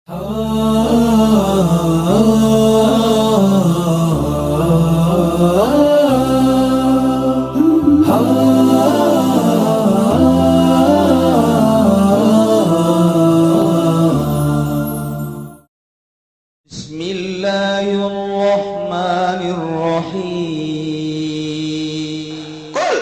Bismillahirrahmanirrahim. Kul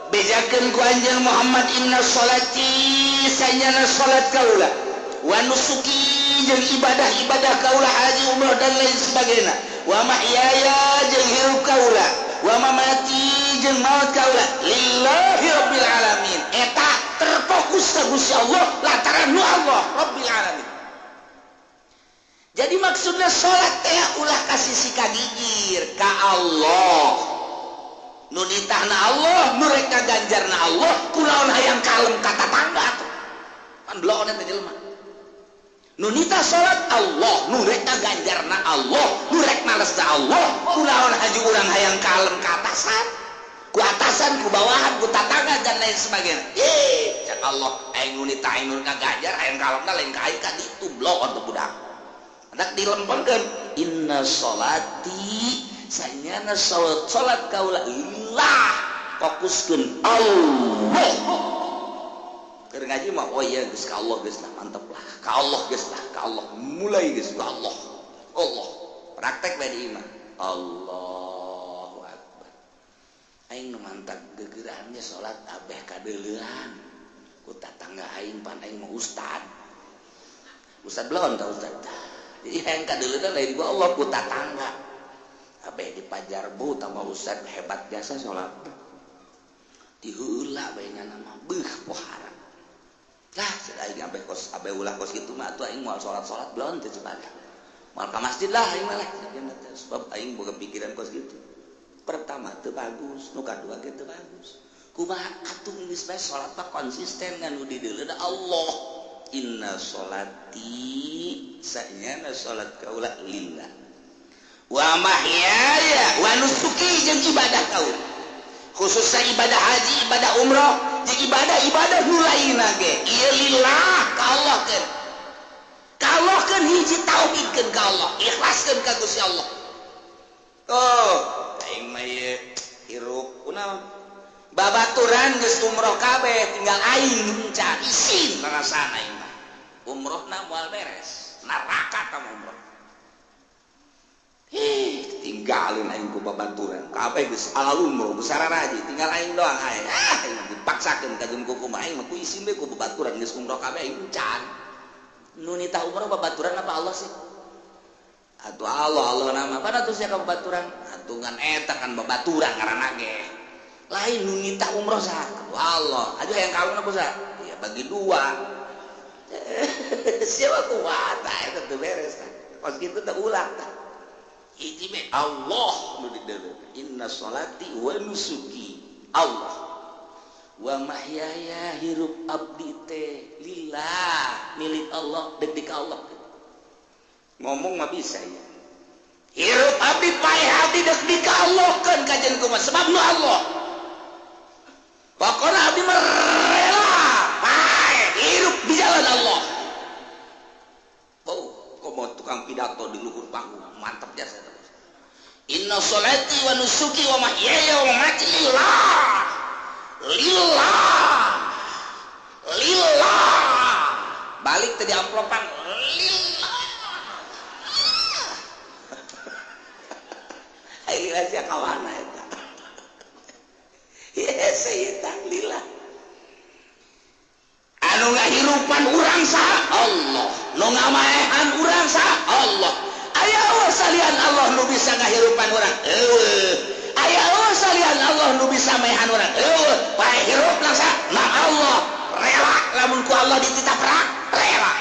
bejakeun ku anjeun Muhammad inna sholati sanyana salat kaula wa nusuki jeung ibadah-ibadah kaula haji umroh dan lain sebagainya wa mahyaya jeung hirup kaula wa mamati jeung maut kaula lillahi rabbil alamin. Eta terfokus ka Gusti Allah lantaran nu Allah rabbil alamin. Jadi maksudnya salat teh ulah ka sisi kagigir ka Allah, nu ditahna Allah, nu rek ngaganjarna Allah. Kunaon hayang kalem ka tatangga atuh? Pan bloon eta jelema. Nu nitah salat Allah, nu rek ngaganjarna Allah, nu rek malesna Allah. Kunaon haji urang hayang kalem ka atasan, ku atasan, ku bawahan, ku tatangga dan lain sebagainya? Ih, cek Allah, aing nu nitah, aing nu ngaganjar, hayang kalemna lain ka aing, ka ditu. Bloon teh budak. Hendak dilempengkeun inna sholati sanyana salat salat kaula lillah, fokuskeun Allah. Keur ngaji mah, oh iya geus ka Allah geus lah, mantep lah ka Allah geus lah, ka Allah mulai geus ka Allah. Allah praktek bae di imah. Allahu akbar, aing nu mantap gegeran ge salat abeh kadeuleuan ku tatangga aing, pan aing mah ustad. Ustad belon tah ustad. Jadi hayang kadeuleuan lain ku Allah, ku tatangga. Abeh dipajarbu tambah ustad hebat jasa salat diheula bae nya mah beuh pohara lah. Aing abeh kos abeh ulah kos kitu mah atuh aing moal salat-salat belon teh cepat moal ka masjid lah aing mah lah, sebab aing boga pikiran kos kitu. Pertama teu bagus, nu kadua ge teu bagus. Kumaha atuh geus bae salat mah konsisten ngan nu dideuleuna Allah. Inna sholati sanyana salat kaula lillah wa mahyaya wa nusuki jeung ibadah kaula, khususnya ibadah haji, ibadah umroh, jeung ibadah-ibadah nu lainna ge ieu lillah ka Allah keun, ka Allah keun, hiji tauhidkeun ka Allah, ikhlaskeun ka Gusti Allah. Oh, aing mah ieu hirup kunaon, babaturan geus umroh kabeh tinggal aing encan, isin rasana aing mah. Umrohna moal beres, neraka ka umroh. Ih, tinggalin aing ku babaturan kabeh geus ala umroh geus sararaji, tinggal aing doang. Aing ah aing dipaksakeun ka jeung kumaha, aing mah ku isin we ku babaturan geus umroh kabeh aing encan. Nu nitah umroh babaturan apa Allah sih? Atuh Allah, Allah nama mana tuh sia ka babaturan atuh? Ngan eta kan babaturan ngaranna ge lain. Nu nitah umroh saha? Atuh Allah. Aduh, yang kawin apa saha? Ya bagi dua siapa kuat eta teu beres tah. Kos kitu teh ulah tah. Hiji me Allah nu dideuleu, inna sholati wa nusuki Allah wa mahyaya hirup abdi teh lillah milik Allah, dek ka Allah. Ngomong mah bisa ya, hirup abdi paeh abdi dek di ka Allah kan kajian kumaha, sebab nu Allah. Pokoknya abdi mah rela paeh hirup di jalan Allah. Oh, kok mau tukang pidato di luhur panggung mantap jasa terus. Inna sholati wa nusuki wa mahyaya wa mamati lillah lillah lillah. Balik tadi amplopan lillah. Ayo lillah sia kawana eta? Yes, eta lillah. Anu ngahirupan urang saha? Allah. Nu ngamaehan urang saha? Allah. Aya Allah salian Allah nu bisa ngahirupan urang? Eueuh. Aya Allah salian Allah nu bisa maehan urang? Eueuh. Pae hirup saha? Na Allah. Rela lamun ku Allah dititah perang, rela.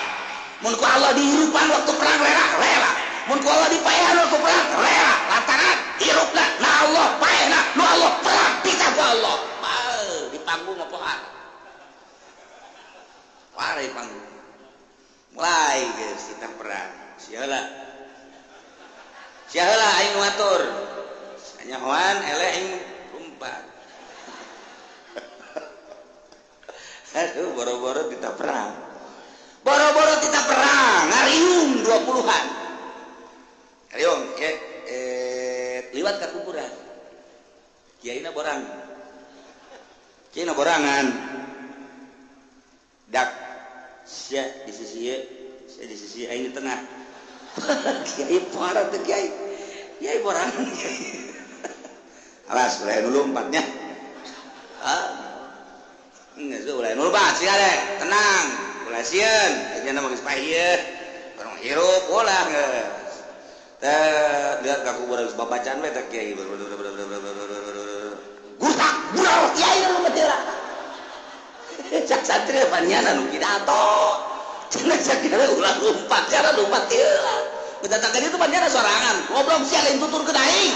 Mun ku Allah dihirupan waktu perang, rela, rela. Mun ku Allah dipaehan waktu perang, rela. Lantaran hirupna na Allah, paehna nu Allah, perang titah ku Allah. Di panggung apa pohara. Pare panggung. Mulai guys kita perang. Sialah. Sialah aing ngatur. Nyahoan eleh aing lompat. Aduh, boro-boro kita perang. Boro-boro kita perang. Tah ngariung 20-an. Ngariung liwat ka kuburan. Kiaina borang. Kiaina borangan. Dak sia di sisi ieu, sia di sisi aing di tengah. Kiai parah teh kiai. Kiai borangan kiai. Alas ulah nu lompatnya. Ah. Geus ulah nu lompat sia deh, tenang. Ulah sieun, ayeuna mah geus paeh. Urang hirup ulah geus. Teh lihat ka kuburan geus babacaan we teh kiai. Gutak bural kiai nu mati lah. Cak santri paniana nu pidato. Cenah sakira ulah lompat, cara lompat ieu lah. Mendatangkan itu paniana sorangan. Goblok sia lain tutur ke aing.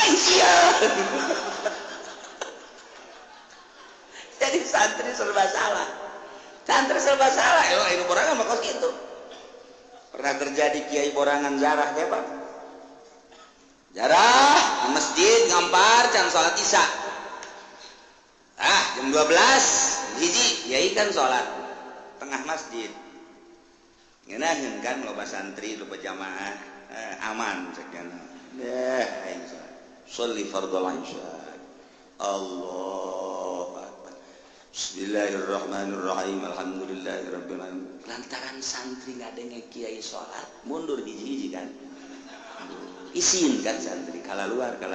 Aing sieun. Jadi santri serba salah. Santri serba salah. Elok aing borangan mah kos kitu. Pernah terjadi kiai borangan zarah teh, Pak. Jarah di masjid ngampar can salat Isya. Ah, jam 12 hiji kiai kan salat tengah masjid. Ngeunaheun kan loba santri, loba jamaah, aman cekna. Deh aing salat. Sholli fardhol isya. Allahu akbar. Bismillahirrahmanirrahim. Alhamdulillahirabbil alamin. Lantaran santri ngadenge kiai salat, mundur hiji-hiji kan. Isin kan santri, kala luar kan.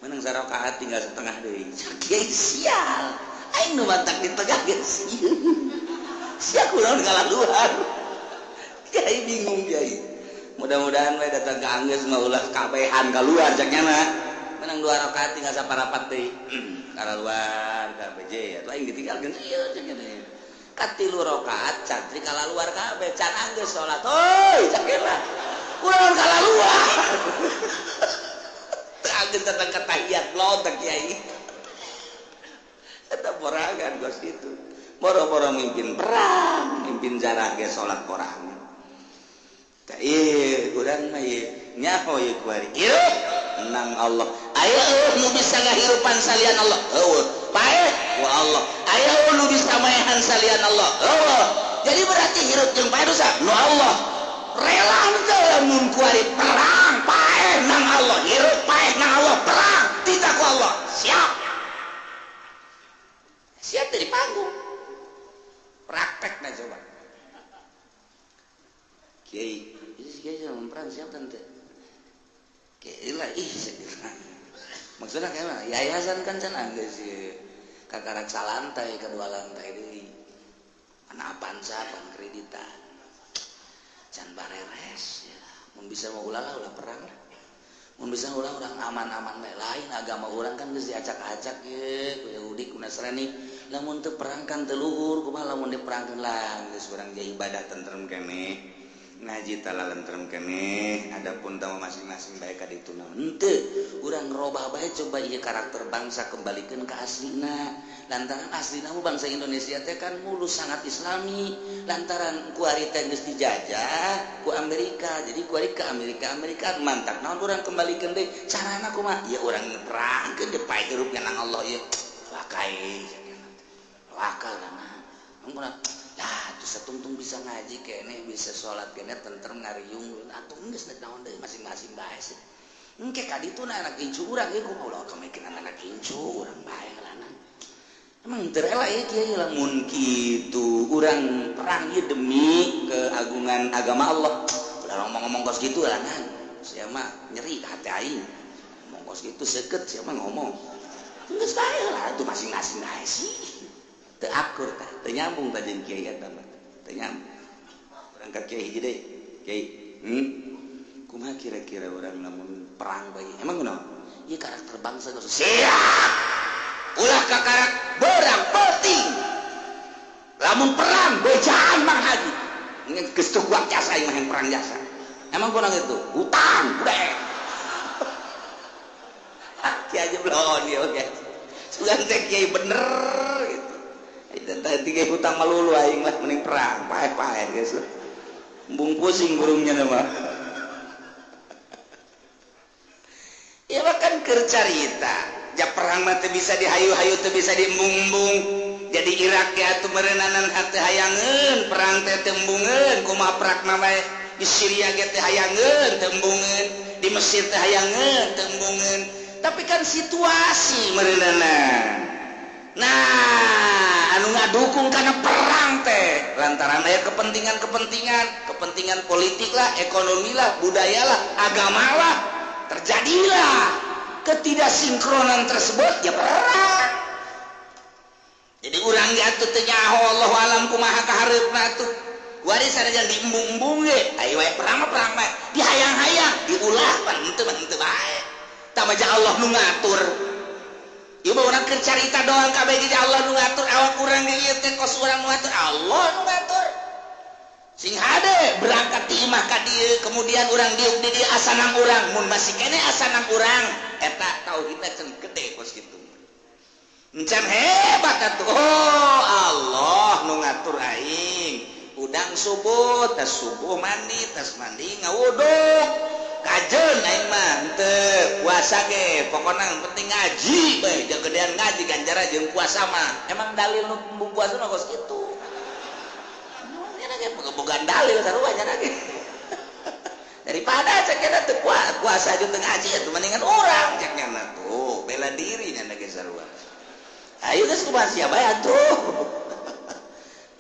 Menang sarakaat tinggal setengah deui. Kiai sial. Aing nu mantak di tengah geus sieun. Sia kunaon kala luar. Kiai bingung kiai. Mudah-mudahan we datang ka anggeus mah ulah kabehan kaluar cak nya mah. Menang 2 rakaat tinggal saparapat deui. Kala luar kabeh atuh aing ditinggalkeun sieun cak nya teh. Katilu rakaat santri kala luar kabeh can anggeus salat. Hoi cak lah. Kunaon kala luar. Teu anggeus datang ka tahiyat lontak kiai. Eta borangan gos kitu. Boro-boro mimpin perang, mimpin jarah ge salat borangan. Tah ieu urang mah ieu nyaho ieu kuari. Hirup nang Allah. Aya eueuh nu bisa ngahirupan salian Allah. Eueuh. Paeh ku Allah. Aya eueuh nu bisa maehan salian Allah. Eueuh. Jadi berarti hirup jeung paeh dosa nu Allah. Rela teu lamun kuari perang paeh nang Allah, hirup paeh nang Allah, perang titah ku Allah. Siap. Siap dari panggung. Praktekna coba. Kiai, ini kiai sama perang siap tante. Kiai lah ih sekitar. Maksudnya kayak mana? Yayasan kan can anggeus sih. Kakarak salantai kedua lantai deui. Ana Avanza, pan kreditan. Can bareres ya. Mun bisa mau ulah lah ulah perang lah. Mun bisa ulah urang aman-aman bae. Lain agama urang kan geus diacak-acak ye, ku Yahudi ku Nasrani. Lamun teu perang kan teu luhur, kumaha lamun diperangkeun lah geus urang ge ibadah tentrem keneh. Ngaji tala lentrem keneh, adapun tamu masing-masing bae ka ditu naon. Henteu, urang robah bae coba ieu karakter bangsa kembalikeun ka aslina. Lantaran aslina mah bangsa Indonesia teh kan mulus sangat islami. Lantaran kuari teh geus dijajah ku Amerika. Jadi kuari ke Amerika, Amerika mantap. Naon urang kembalikeun deui? Carana kumaha? Ya urang perangkeun deui pae hirup nang Allah ieu. Wakai. Wakal lah. Ampun. Lah, tuh satungtung bisa ngaji kene, bisa sholat kene, tentrem ngariung, atuh geus naon deui masing-masing bae sih. Engke ka ditu na anak incu urang ieu kumaha ulah kemikiran anak incu urang bae ngalana. Emang teu rela ieu kiai lamun kitu urang perang ieu demi keagungan agama Allah. Ulah ngomong-ngomong kos kitu lah kan. Sia mah nyeri ka hati aing. Ngomong kos kitu seukeut sia mah ngomong. Geus bae lah atuh masing-masing bae sih. Teu akur tah, teu nyambung tah jeung kiai eta mah. Teu nyambung. Urang ka kiai hiji deui. Kiai, Kumaha kira-kira urang lamun perang bae? Emang kunaon? Ieu karakter bangsa geus siap. Ulah kakarak berang penting. Lamun perang bejaan Mang Haji. Geus teu kuat jasa aing mah yang perang jasa. Emang kunaon itu? Hutang, budek. Kiai aja belon ieu oge. Sugan teh kiai bener gitu. Tadi hutang melulu aing lah mending perang paeh-paeh geus. Embung pusing burungnya mah. Ya kan keur carita. Ja perang mah teu bisa dihayu-hayu, teu bisa diembung-embung. Jadi Irak ge atuh meureunana hate hayangeun perang teh tembungeun kumaha prakna bae. Di Syria ge teh hayangeun tembungeun, di Mesir teh hayangeun tembungeun. Tapi kan situasi meureunana. Nah, anu ngadukung karena perang teh lantaran aya kepentingan-kepentingan, kepentingan politik lah, ekonomi lah, budaya lah, agama lah, terjadilah ketidaksinkronan tersebut ya perang. Jadi urang ge atuh teu nyaho Allahu alam kumaha kahareupna atuh. Kuari sanajan diembung-embung ge, ayo wae perang mah perang bae, dihayang-hayang, diulah pan henteu mah henteu bae. Tah mah Allah nu ngatur. Ieu mah urang keur carita doang kabeh ge Allah nu ngatur awak urang ge ieu teh kos urang nu ngatur, Allah nu ngatur. Sing hade berangkat ti imah ka dieu, kemudian urang diuk di dieu asanang urang, mun masih keneh asanang urang, eta tauhidna can gede kos kitu. Encan hebat atuh. Oh, Allah nu ngatur aing. Udang subuh, tas subuh mandi, tas mandi ngawuduk. Kajeun aing mah henteu puasa ge, pokona yang penting ngaji bae, jeung gedean ngaji ganjaran jeung puasa mah. Emang dalil nu embung puasa mah kos kitu. Nya ge bogaan dalil sarua nya ge. Daripada cek nya teu puasa jeung teu ngaji atuh mendingan urang cek nya tuh bela diri nya ge sarua. Ayo geus kumaha sia bae atuh.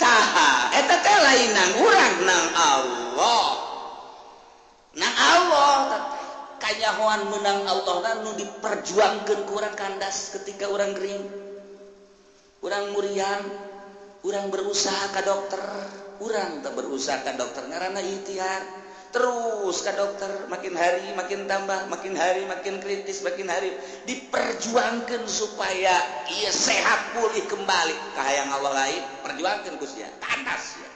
Tah, eta teh lain nang urang nang Allah. Nang Allah kanyahoan menang Allah nu diperjuangkeun ku urang kandas ketika urang gering. Urang muriang, urang berusaha ka dokter, urang teh berusaha ka dokter ngaranna ikhtiar. Terus ka dokter makin hari makin tambah, makin hari makin kritis, makin hari diperjuangkan supaya ia sehat pulih kembali. Kahayang Allah lain perjuangkan ku sia, kandas ya.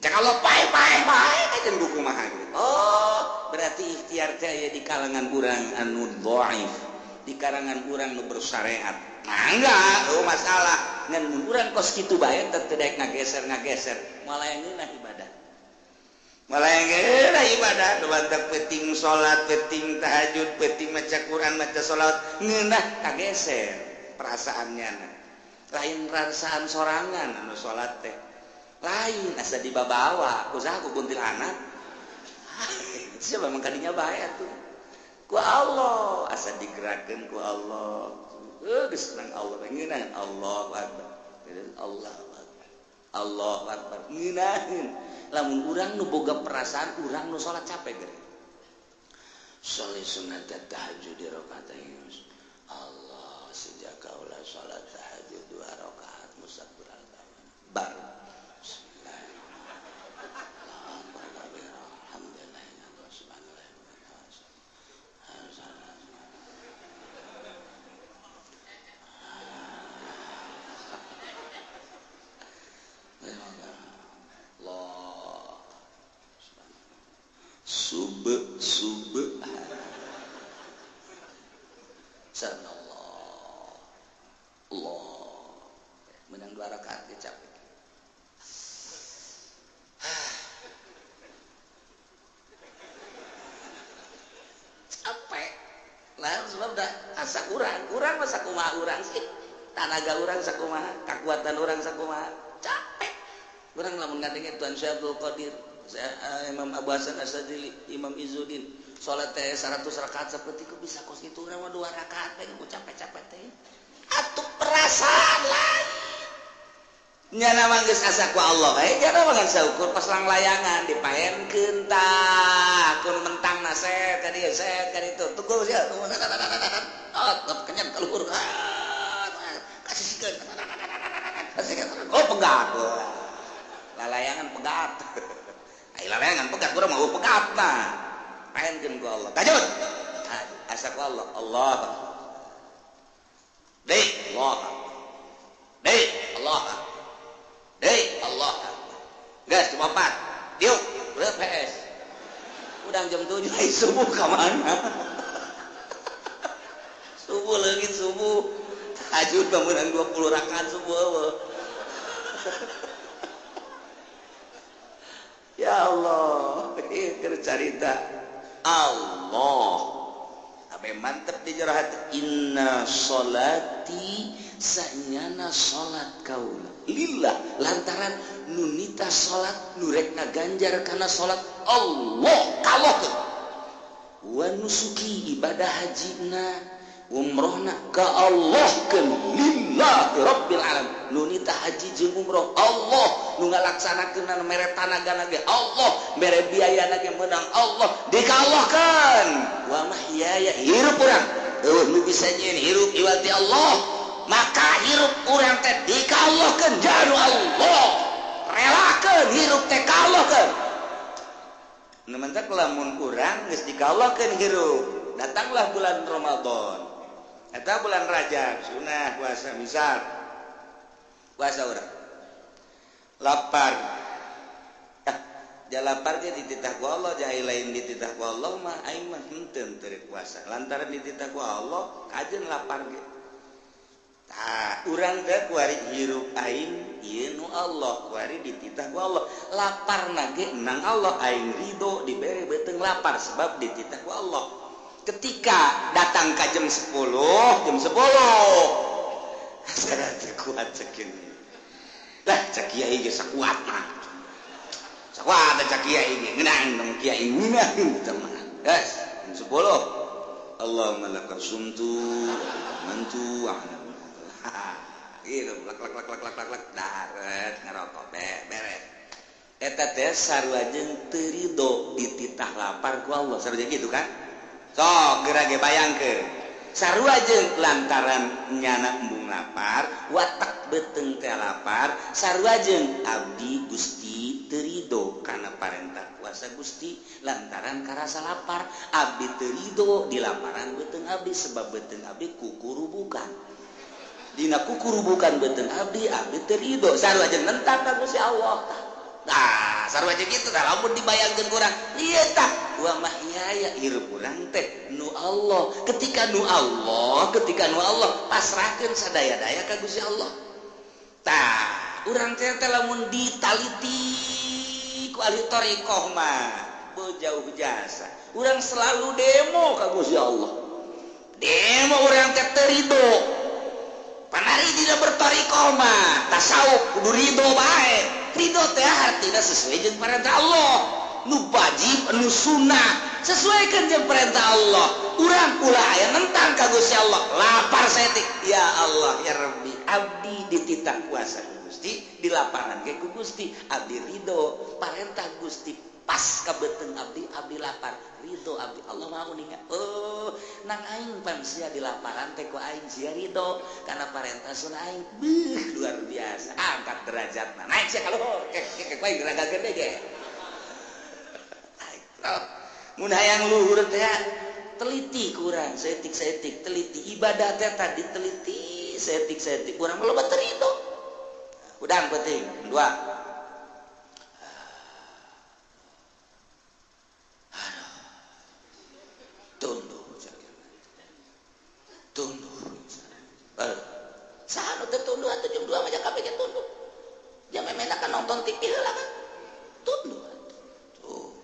Cek Allah pae pae pae kajen buku kumaha gitu. Oh, berarti ikhtiar teh aya di kalangan urang anu dhaif, di kalangan urang nu bersyariat. Nah, enggak, oh masalah. Ngan mun urang kos kitu bae teh teu daek ngageser-ngageser, moal aya ngeunah ibadah. Malah yang ngeunah ibadah, nu bantak penting salat, penting tahajud, penting maca Quran, maca salat, ngeunah kageser perasaannya. Lain perasaan sorangan anu salat teh. Lain asa dibabawa, usaha ku kuntilanak. Siapa memang kadinya bae atuh. Ku Allah asa digerakkeun ku Allah. Geus nang Allah ngeunah Allahu akbar. Allahu akbar. Allahu akbar. Ngeunaheun. Lamun urang nu boga perasaan urang nu salat capek geuring. Sholli sunat tahajud di rakaatain. Allah sejak kaula salat tahajud 2 rakaat musabbar bar. Subhanallah. Allah. Menang 2 rakaat ge capek. Capek. Lah sebab dah asa urang mah sakumaha urang sih. Tanaga urang sakumaha, kakuatan urang sakumaha. Capek. Urang lamun ngadenge Tuan Syekh Abdul Qadir, Imam Abu Hasan Asy-Syadzili, Imam Izzuddin, salat teh 100 rakaat seperti ku bisa kos kitu urang mah 2 rakaat teh ku capek-capek teh. Atuh perasaan lain. Nyana mah geus asa ku Allah bae, nyana mah ngan saukur pas langlayangan dipaenkeun tah, kun mentangna set ka dieu set ka ditu. Tunggu sia. Oh, kenyan ka luhur. Kasihkeun. Kasihkeun. Oh, pegat. Lalayangan pegat. Ai lalayangan pegat urang mah pegat mah. Paenkeun ku Allah. Kajut. Asa ku Allah. Allah. Deui Allah. Deui Allah. Deui Allah. Geus cuma 4. Diuk, berapa PS? Udang jam 7 ai subuh ka mana? Subuh leungit subuh. Tahajud bangunan 20 rakaat subuh eueuh. Ya Allah, ieu carita Allah. Abe mantep di jero hati. Inna sholati Sanyana salat kaula lillah lantaran nunita salat nu rek ngaganjar kana salat Allah kalahkeun wa nusuki ibadah hajina umrohna ka Allah keun lillahi rabbil alamin nunita haji jeung umroh Allah nu ngalaksanakeun mere tanagana ge Allah mere biayana ge meunang Allah dikallahkeun wa mahyaya hirup urang eueuh nu bisa nyieun hirup iwal ti Allah maka hirup urang teh dikallahkeun janu Allah relakeun hirup teh kallahkeun nu mentak lamun urang geus dikallahkeun hirup datanglah bulan Ramadan eta bulan Rajab sunah puasa misal puasa urang lapar ja lapar ge dititah ku Allah ja lain dititah ku Allah mah aing mah henteu teu puasa lantaran dititah ku Allah kajeun lapar ge tah urang teh kuari hirup aing ieu nu Allah kuari dititah ku Allah laparna ge nang Allah aing ridho dibere beuteung lapar sebab dititah ku Allah. Ketika datang ke jam 10 saya kuat cekin lah cek kiai ge sakuat mah sakuat cek kiai ge ngeunang dong kiai ngeunang teh mah geus jam 10 Allahumma laka sumtu wa bika amantu wa ala gitu lak lak lak lak lak lak daret ngerokok beres eta teh sarua jeung teu ridho dititah lapar ku Allah sarua gitu kan. Sok geura ge bayangkeun sarua jeung lantaran nyana embung lapar watak beuteung teh lapar sarua jeung abdi Gusti teu ridho kana parentah puasa Gusti lantaran karasa lapar abdi teu ridho di laparan beuteung abdi sebab beuteung abdi kukurubukan dina kukurubukan beuteung abdi abdi teu ridho sarua jeung nentang ka Gusti Allah. Nah, sarua jeung kitu tah lamun dibayangkeun kurang ieu tah wa mahyaya hirup urang teh nu Allah ketika nu Allah pasrahkeun sadaya-daya ka Gusti Allah. Tah urang teh lamun ditaliti ku ahli thariqah mah jauh jasa urang selalu demo ka Gusti Allah demo urang teh teu ridho panari dina berthariqah mah tasawuf kudu ridho bae. Ridho teh artinya sesuai jeung perintah Allah nu wajib nu sunnah sesuaikan jeung perintah Allah urang ulah aya nentang ka Gusti Allah lapar saeutik ya Allah ya Rabbi abdi dititah kuasa ku Gusti di laparan ge ku Gusti abdi ridho parentah Gusti pas ka beuteung abdi abdi lapar ridho abdi Allah mau ninga oh nang aing pan sia di laparan teh ku aing sia ridho kana parentah sunah aing beuh luar biasa angkat derajatna naik sia ka luhur kek kek ku aing geraga gede ge mun hayang luhur teh teliti kurang saeutik-saeutik teliti ibadah teh tadi teliti saeutik-saeutik urang loba teu ridho udang penting dua. Tunduk tunduk saha nu teu tunduk atuh jam 2 mah kabeh ge tunduk jam memena kan nonton TV heula kan tunduk tuh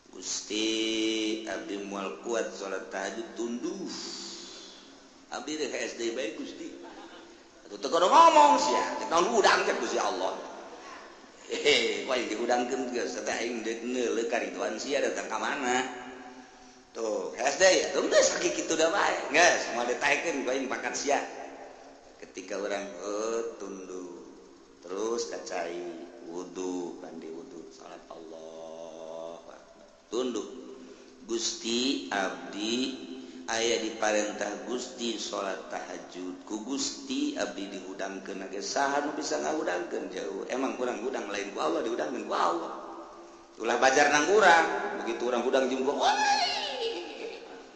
Gusti abdi moal kuat salat tahajud tunduk abdi rek SD bae Gusti atuh teu kudu ngomong sia teh naon hudang teh Gusti Allah hehe wae dihudangkeun geus teh aing deuk neuleuh karituan sia datang ka mana. Tuh, SD ya, tuh geus sakitu da bae. Geus, moal ditaekeun ku aing pangkat sia. Ketika urang tunduk, terus kacai wudu, mandi wudu, salat Allah akbar. Tunduk. Gusti abdi aya diparentah Gusti salat tahajud. Ku Gusti abdi dihudangkeun ge saha nu bisa ngahudangkeun jauh. Emang kurang hudang lain ku Allah dihudangkeun ku Allah. Ulah bajar nang urang, begitu urang hudang jeung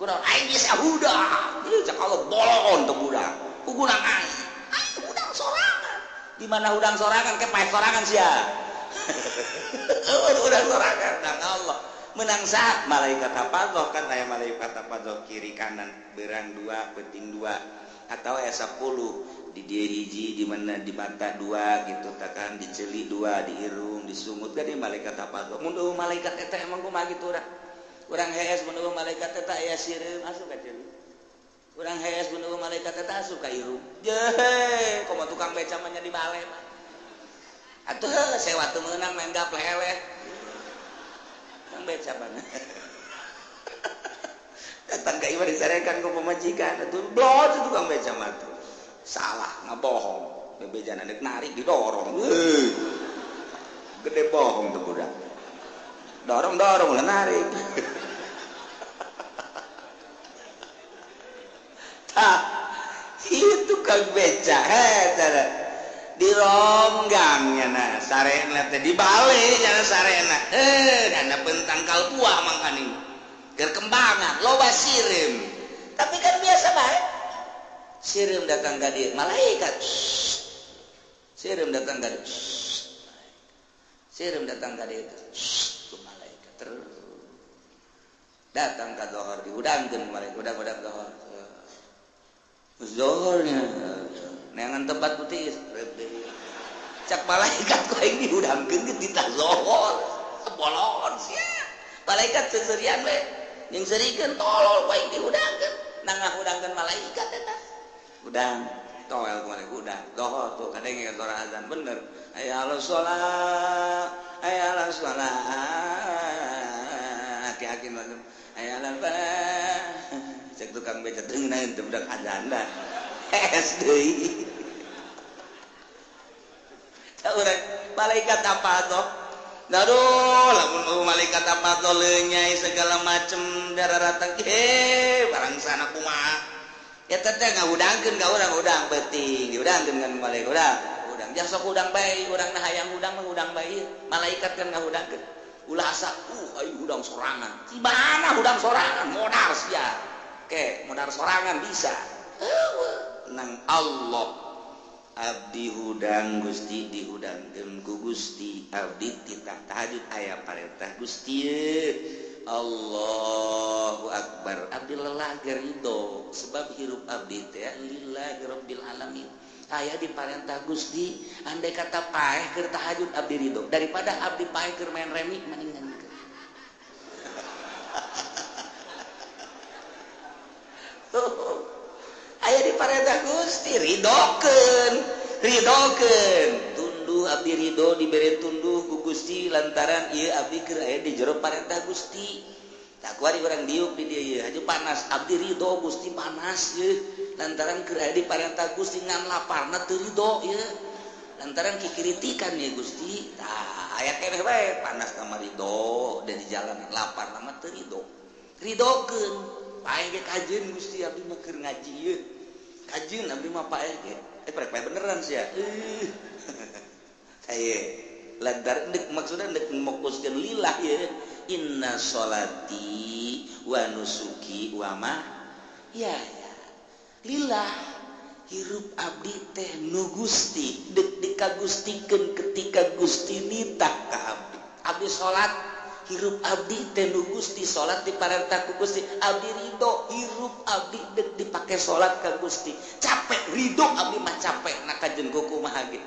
kurang aing bisa hudang. Ieu cak Allah bolon teu hudang. Hudang aing. Aing hudang sorangan. Di mana hudang sorangan ke paeh sorangan sia. Hudang sorangan nang Allah. Menang saha malaikat hafadzah kan aya malaikat hafadzah kiri kanan berang dua penting dua atau aya 10 di dieu hiji di mana di mata dua gitu takan di ceuli dua di irung di sungut kan di malaikat hafadzah. Mun eueuh malaikat eta emang kumaha kitu urang. Urang hees mun eueuh malaikat eta aya sireum asup ka ceuli. Urang hees mun malaikat teh asup ka irung. Jehe, komo tukang beca mah nya di bale mah. Atuh sewa teu meunang main gaple eleh. Tukang beca mana. Datang ka imah disarekan ku pamajikan, atuh blot tukang beca mah tuh. Salah, ngabohong. Bebejana deuk narik didorong. Gede bohong tuh budak. Dorong-dorong lah narik. Tah, itu kang beca eta dironggangnya nah sarena teh dibale nya sarena dana pentangkal buah mangkaning keur kembangan loba sireum tapi kan biasa bae sireum datang ka dieu malaikat sireum datang ka dieu sireum datang ka dieu ku malaikat terus datang ka zohor diudangkeun malaikat udang-udang zohor zohornya neangan tempat putih cak malaikat ku aing diudangkeun ge ditah zohor bolon sia malaikat seserian we jeung serikeun tolol ku aing diudangkeun nangahudangkeun malaikat eta udang toel ku malaikat udang zohor tuh kadenge suara azan bener hayya 'alas shalah hayya 'alas shalah hati-hati hayya 'alal falah cek tukang beca teu ngeunaheun teh budak azan dah hees deui urang malaikat apa tuh aduh lamun mau malaikat apa tuh lenyai segala macem darah ratang barang sana kumaha eta teh ngahudangkeun ka urang udang peuting diudangkeun kan malaikat udang udang jasa udang bae urang na hayang udang mah udang bae malaikat kan ngahudangkeun ulah asa ayo udang sorangan cibana udang sorangan modar sia ke modar sorangan bisa nang Allah abdi hudang Gusti dihudangkeun ku Gusti abdi titah tahajud aya parentah Gusti Allahu akbar abdi lelah ridho sebab hirup abdi teh lillahi rabbil alamin aya di parentah Gusti andai kata paeh keur tahajud abdi ridho daripada abdi paeh keur main remi mendingan aya di parentah Gusti ridokeun ridokeun tunduh abdi ridho dibere tunduh ku Gusti lantaran ieu abdi keur aya di jero parentah Gusti tak kuari urang diuk di dieu ieu haju panas abdi ridho Gusti panas ieu lantaran keur aya di parentah Gusti ngan laparna teu ridho ieu lantaran kikiritikan ieu Gusti tah aya keneh bae panas mah ridho da di jalan lapar mah teu ridho ridokeun paeh ge kajeun Gusti abdi mah keur ngaji ieu kajeun abdi mah paeh ge prek paeh beneran sia saye lantaran deuk maksudna deuk mokuskeun lillah ieu inna sholati wa nusuki wa ma ya ya lillah hirup abdi teh nu Gusti deuk dikagustikeun ketika Gusti nitah ka abdi abdi salat hirup abdi teh nu Gusti salat diparentah ku Gusti abdi ridho hirup abdi deuk dipake salat ka Gusti capek ridho abdi mah capek na kajeun kumaha ge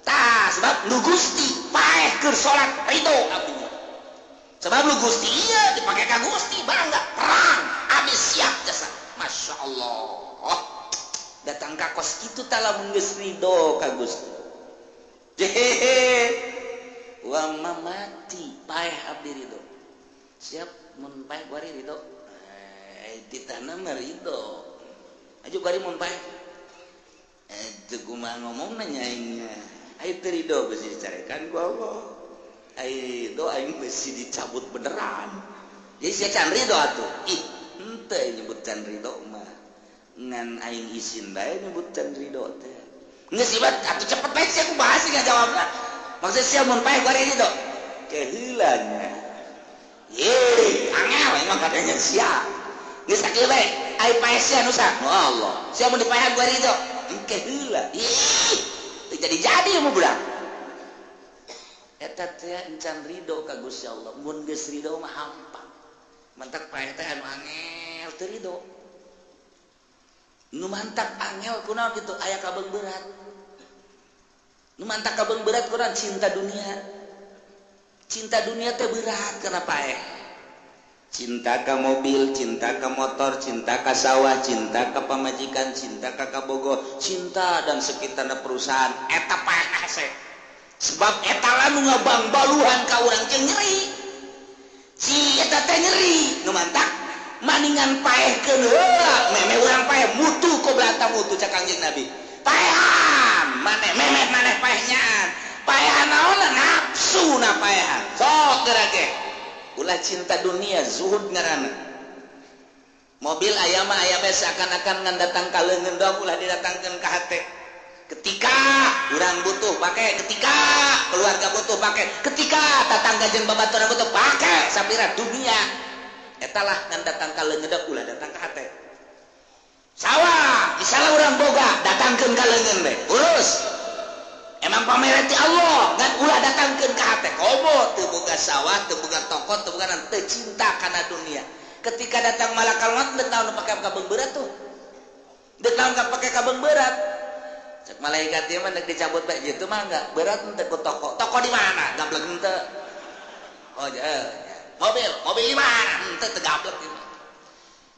tah sebab nu Gusti paeh keur salat ridho abdi sebab nu Gusti ieu dipake ka Gusti bangga perang abdi siap jasa Masya Allah datang ka kos kitu tah lamun geus ridho ka Gusti jehehe wa mamati paeh abdi ridho siap mun paeh kuari ridho ditana mah ridho aju kuari mun paeh teu kumaha ngomongna nya aing aya teu ridho besi dicarekan ku Allah aya ridho aing besi dicabut beneran jadi sia can ridho atuh ih henteu nyebut can ridho mah ngan aing isin bae nyebut can ridho teh geus ibat atuh cepet bae sia kumaha sih ngajawabna maksud sia mun paeh kuari ridho keheulanya ye angel emang katanya sia geus sakieu bae ai paeh sia nu sa Allah sia mun dipaehan kuari ridho engke heula ih teu jadi-jadi mah budak eta teh encan ridho ka Gusti Allah mun geus ridho mah hampang mantak paeh teh anu angel teu ridho nu mantak angel kunaon kitu aya kabeung berat nu mantak kabeung berat kunaon cinta dunia teh berat kana paeh Cinta ka mobil, cinta ka motor, cinta ka sawah, cinta ka pamajikan, cinta ka kabogo, cinta dan sekitarna perusahaan. Eta paeh hese. Sebab eta lah nu ngabangbaluhan ka urang jeung nyeri. Si eta teh nyeri, nu mantak maningan paehkeun heula, memeh urang paeh mutu qobla tamutu cak Kangjeng Nabi. Paehan, maneh memeh maneh paehnyaan. Paehan naonna nafsu na paehan. Sok geura ge. Ulah cinta dunia, zuhud ngaranna. Mobil aya mah aya bae seakan-akan ngan datang ka leungeun doang, ulah didatangkeun ka hate. Ketika urang butuh pake, ketika keluarga butuh pake, ketika tatangga jeung babaturan butuh pake, sapira dunia. Eta lah ngan datang ka leungeun doang, ulah datang ka hate. Sawah, misalnya urang boga, datangkeun ka leungeun bae, urus. Emang pamer ti Allah, ngan ulah datangkeun ka hate. Komo teu boga sawah, teu boga toko, teu boga teu cinta kana dunia. Ketika datang malakal maut deuk naon pake kabeung berat tuh. Deuk naon pake kabeung berat. Cek malaikat ieu mah deuk dicabut bae kitu mah enggak berat henteu ku toko. Toko di mana? Gablek henteu. Oh ya. Mobil, mobil di mana? Henteu teu gablek ieu mah.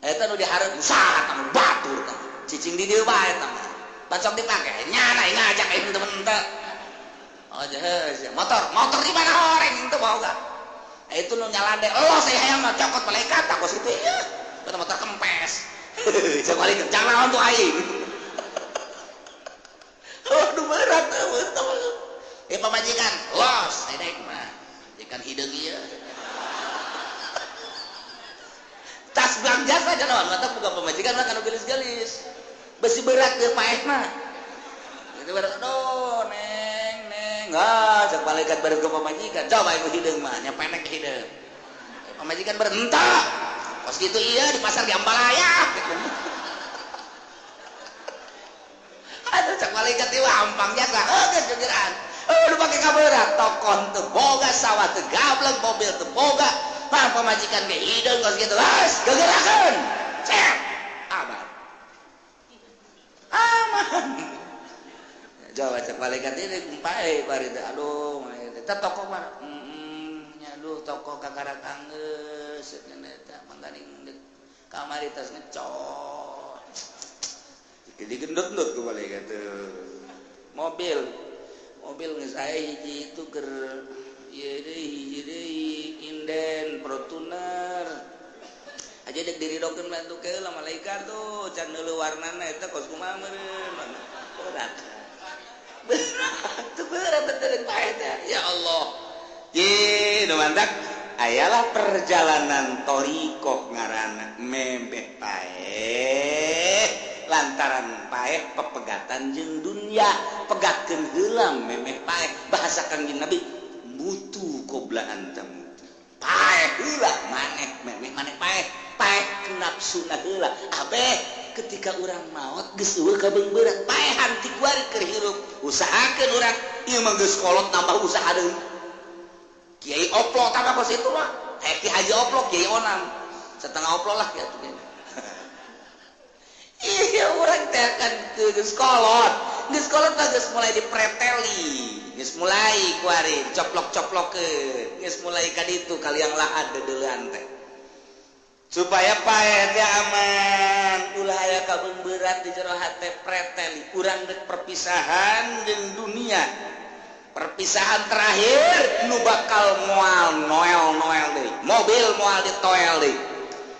Eta nu dihareup usaha tah batur tah. Cicing di dieu bae tah. Bancok dipake nyana ngajak aing temen henteu. Oh ya, motor, motor di mana horeng henteu boga. Itu nu nyalande, "Oh, saya hayang mah cokot malaikat tah kos kitu ieu." Motor motor kempes. Cek malaikat, "Jangan lawan tuh aing." Waduh berat tuh. Eh pamajikan, los edek mah. Ikan hideung ieu. Tas belanja saja lawan, mata buka pamajikan mah kanu gelis-gelis. Besi berat teu paeh mah. Itu berat, aduh neng neng. Ah, cek malaikat bareng ke pamajikan. Coba ibu hideung mah, nya penek hideung. Pamajikan berentak. Kos kitu ieu di pasar di Ambalaya. Aduh cek malaikat ieu ampang jasa. Heuh geus. Aduh pake kaberat, tokon teu boga, sawah teu gablek, mobil teu boga. Mah pamajikan ge hideung kos kitu. Geus gegerakeun. Cek. Aman. Aman. Jawa cek malaikat ini kumpae bari teh. Aduh, eta toko mana? Nya aduh toko kakarak anggeus cenah eta mangganing kamari tas ngecot. Jadi gendut-gendut ku malaikat teh. Mobil, mobil geus aya hiji itu keur ieu deui hiji deui inden Fortuner. Aja dek diridokeun bantu ke lah malaikat tuh can neuleuh warnana eta kos kumaha meureun. Berat. Berat, berat betul paeh teh. Ya Allah. Ye, nu mantak ayalah perjalanan thoriqoh ngaranna memeh paeh lantaran paeh pepegatan jeung dunya, pegatkeun heula memeh paeh. Bahasa Kangjeng Nabi mutu qobla antam. Paeh heula maneh memeh maneh paeh. Paeh nafsuna heula. Abeh ketika urang maot geus eueuh kabeung berat, paehan ti kuari keur hirup. Usahakeun urang ieu mah geus kolot nambah usaha deui. Kiai oplo tambah kos itu mah. Ki Haji oplo, Kiai Onam. Setengah oplo lah kitu. Iya urang teh kan geus kolot. Geus kolot mah geus mulai dipreteli. Geus mulai kuari coplok-coplokeun. Geus mulai ka ditu kaliang lahat deudeulean teh. Supaya paeh teh aman, ulah aya kabeung berat di jero hate preteli. Urang deuk perpisahan jeung dunia. Perpisahan terakhir nu bakal moal noel-noel deui. Mobil moal ditoel deui.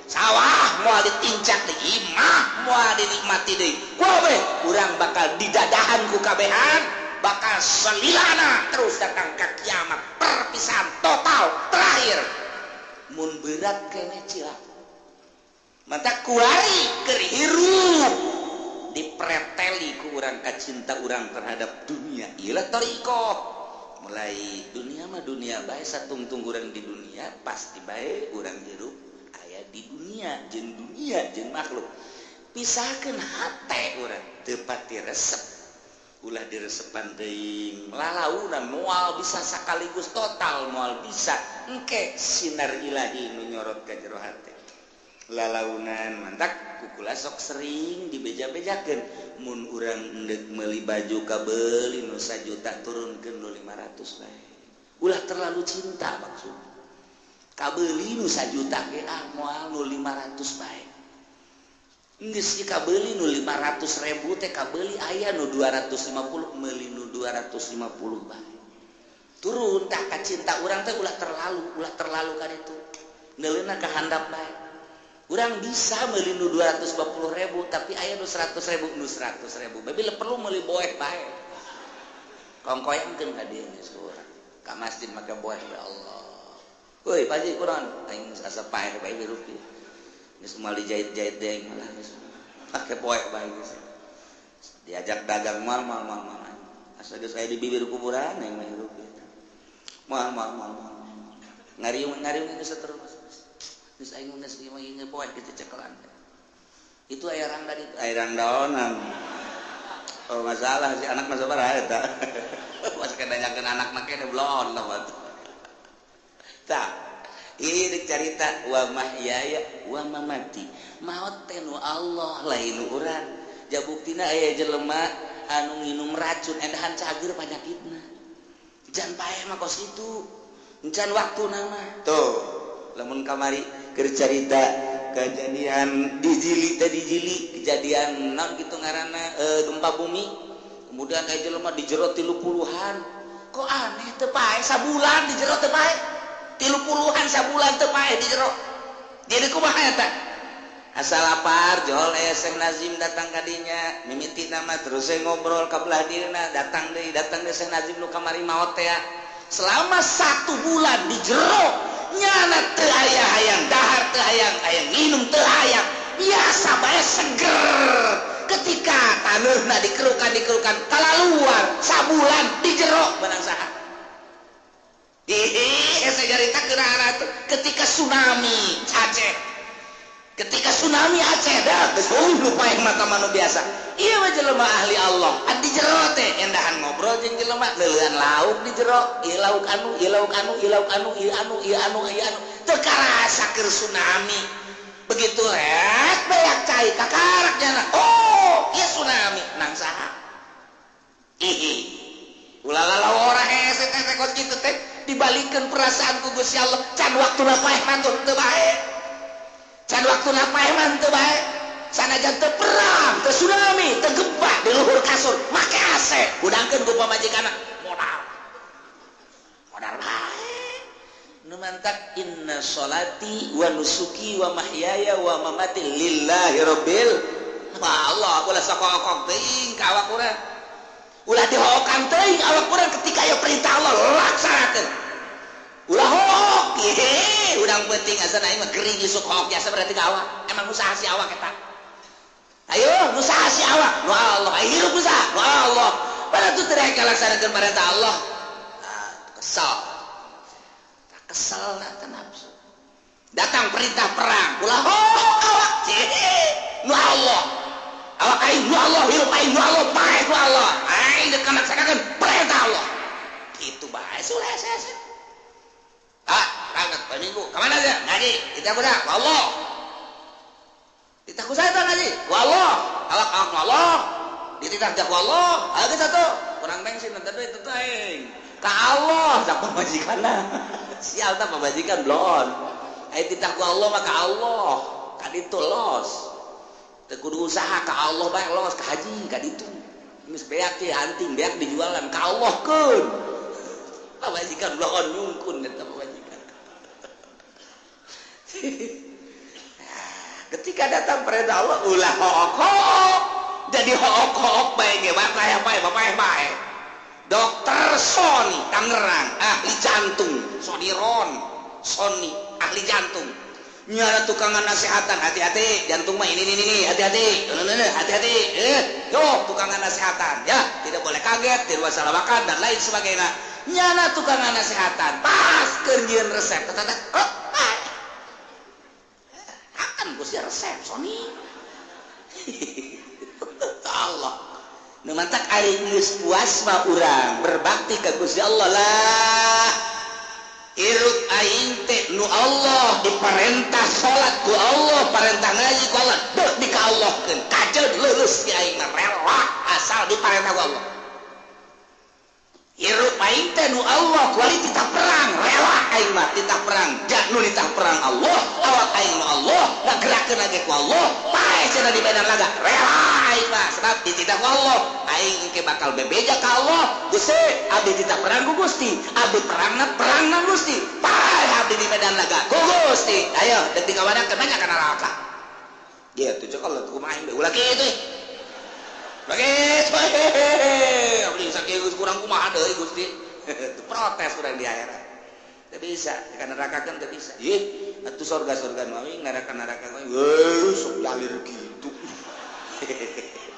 Sawah moal ditincak deui, imah moal dinikmati deui. Kabeh urang bakal didadahan ku kabehan, bakal selilana terus datang ka kiamat. Perpisahan total terakhir. Mun berat keneh cilaka. Mata kuari keur hirup dipreteli ku urang ka cinta urang terhadap dunia. Ieu thoriqoh. Mulai dunia mah dunia bae, satungtung urang di dunia pasti bae urang hirup aya di dunia jeung dunia jeung makhluk. Pisahkeun hate urang teu pati resep. Ulah diresepan teuing lalaunan moal bisa sakaligus total moal bisa. Engke sinar ilahi nu nyorot ka jero hate. Lalaunan mantak kukula sok sering dibeja-bejakeun mun urang endek meuli baju kabeuli nu sajuta turunkeun nu 500 bae. Ulah terlalu cinta maksud. Kabeuli nu sajuta ge ah moal nu 500 bae. Geus kabeuli nu 500.000 teh kabeuli aya nu 250 meuli nu 250 bae. Turun tah ka cinta urang teh ulah terlalu kan itu. Neuleuna ka handap bae. Urang bisa meuli nu 250.000 tapi aya nu 100.000 nu 100.000. Bae perlu meuli boeh bae. Kongkoyangkeun ka dieu geus urang. Ka masjid make boeh ya Allah. Woi, Pak Haji kurang aing asa paeh bae rupiah. Geus moal dijahit-jahit deui malah geus pake poek bae geus. Diajak dagang moal moal moal moal. Asa geus aya di bibir kuburan aing mah rupiah. Moal moal moal moal. Ngariung-ngariung geus terus. Geus aing geus ieu mah ieu poek kitu cekelan. Itu aya rangda ditu, aya rangdaonan. Oh masalah si anak mah sabaraha eta. Pas nanyakeun anak mah kene blon lah. Tah, ini cerita wa mahyaya wa mamati. Maot teh nu Allah lain nu urang. Ja buktina aya jelema anu nginum racun endahan cager panyakitna. Jan paeh mah kos kitu. Encan waktuna mah. Tuh, lamun kamari keur carita kejadian di Jili teh di Jili, kejadian naon kitu ngaranna gempa bumi. Kemudian aya jelema di jero 30-an. Kok aneh teu paeh sabulan di jero teu paeh. 30-an sabulan teu paeh di jero. Jadi kumaha eta? Asal lapar jol Syekh Nazim datang ka dinya, mimiti nama terus saya ngobrol ka belah dirina, datang deui Syekh Nazim nu kamari maot teh. Selama 1 bulan di jero nyana teu aya hayang dahar teu hayang hayang minum teu hayang, biasa bae seger. Ketika taneuhna dikerukan kalaluar sabulan di jero menang saha? Ketika tsunami Aceh, ketika tsunami Aceh dah geus lupa yang mata manu biasa. Ieu mah jelema ahli Allah. Di jero teh endahan ngobrol jeung jelema leulean lauk di jero, ieu lauk anu, ieu lauk anu, ieu lauk anu, ieu anu, ieu anu, ieu anu. Teu karasa keur tsunami. Begitu rek beak cai kakarak jana. Oh, ieu tsunami nang saha? Ih. Ulah lalawora hese teh kos kitu teh dibalikeun perasaan ku Gusti Allah. Can waktuna paeh mah teu bae. Can waktuna paeh mah teu bae. Sanajan teu perang, teu tsunami, teu gempa di luhur kasur, make AC, hudangkeun ku pamajikanna modal. Modal bae. Nu mantak inna sholati wa nusuki wa mahyaya wa mamati lillahi rabbil. Ma Allah ulah sakokok teuing ka awak urang. Ulah dihokan teuing awak urang ketika aya perintah Allah laksanakeun. Ulah hook, hehe, urang penting asa aing mah gering isuk hook biasa berarti ka awak. Emang usaha si awak eta. Ayo, usaha si awak. Nu Allah, ayo hirup usaha. Nu Allah. Padahal tu teu laksanakeun perintah Allah. Ah, kesel. Tak kesel teh nafsu. Datang perintah perang, ulah hook awak. Hehe, nu Allah. Awak aing nu Allah, hirup aing nu Allah, paeh nu Allah. Aing dek laksanakeun perintah Allah. Kitu bae sulah hese. Ah, berangkat poe Minggu. Ka mana aja? Ngaji. Kita kuda, Allah. Ditah ku saya ngaji. Ku Allah. Awak awak ku Allah. Dititah ku Allah. Ayo kita tuh. Kurang bensin teh duit teh aing. Ka Allah sak pamajikanna. Sial tah pamajikan blon. Aing titah ku Allah mah ka Allah. Ka ditu los. Teu kudu usaha ka Allah bae los ka haji ka ditu. Geus beak teh anting beak dijualan ka Allah keun. Pamajikan blon nyungkun eta pamajikan. Ketika datang perintah Allah ulah hook-hook. Jadi hook-hook bae ge bae bae bae bae. Dokter Sony Tangerang ahli jantung, Soniron Sony ahli jantung. Nyara tukangan nasehatan, hati-hati jantung mah ini hati-hati, hati-hati. Yo tukangan nasehatan ya, tidak boleh kaget, tidak salah makan dan lain sebagainya. Nyana tukangan nasehatan, pas keur nyieun resep, oh, akan Gusti resep Sony. Allah. Nu mantak ari geus puas mah urang berbakti ka Gusti Allah lah. Hirup aing teh nu Allah diperintah salat ku Allah, perintah ngaji ku Allah, deuk di ka Allahkeun. Kajeun leuleus si aing mah rela asal diperintah ku Allah. Hirup aing teh nu Allah kuari titah perang, rela aing mah titah perang. Ja nu titah perang Allah, awak aing nu Allah, ngagerakeun ge ku Allah, paeh cenah di medan laga, rela aing mah sebab dititah ku Allah. Aing engke bakal bebeja ka Allah. Gusti, abdi titah perang ku Gusti, abdi perangna perangna Gusti. Paeh abdi di medan laga ku Gusti. Ayo deuk dikawadankeun banyak kana neraka. Gitu cek Allah kumaha aing ulah kitu. Begitu, abdi sakieu kurang kumaha deui Gusti. Protes urang di akhirat. Teu bisa, ka neraka kan teu bisa. Ih, atuh sorga-sorga nu aing, neraka-neraka nu aing. Heuh, sok jalir kitu.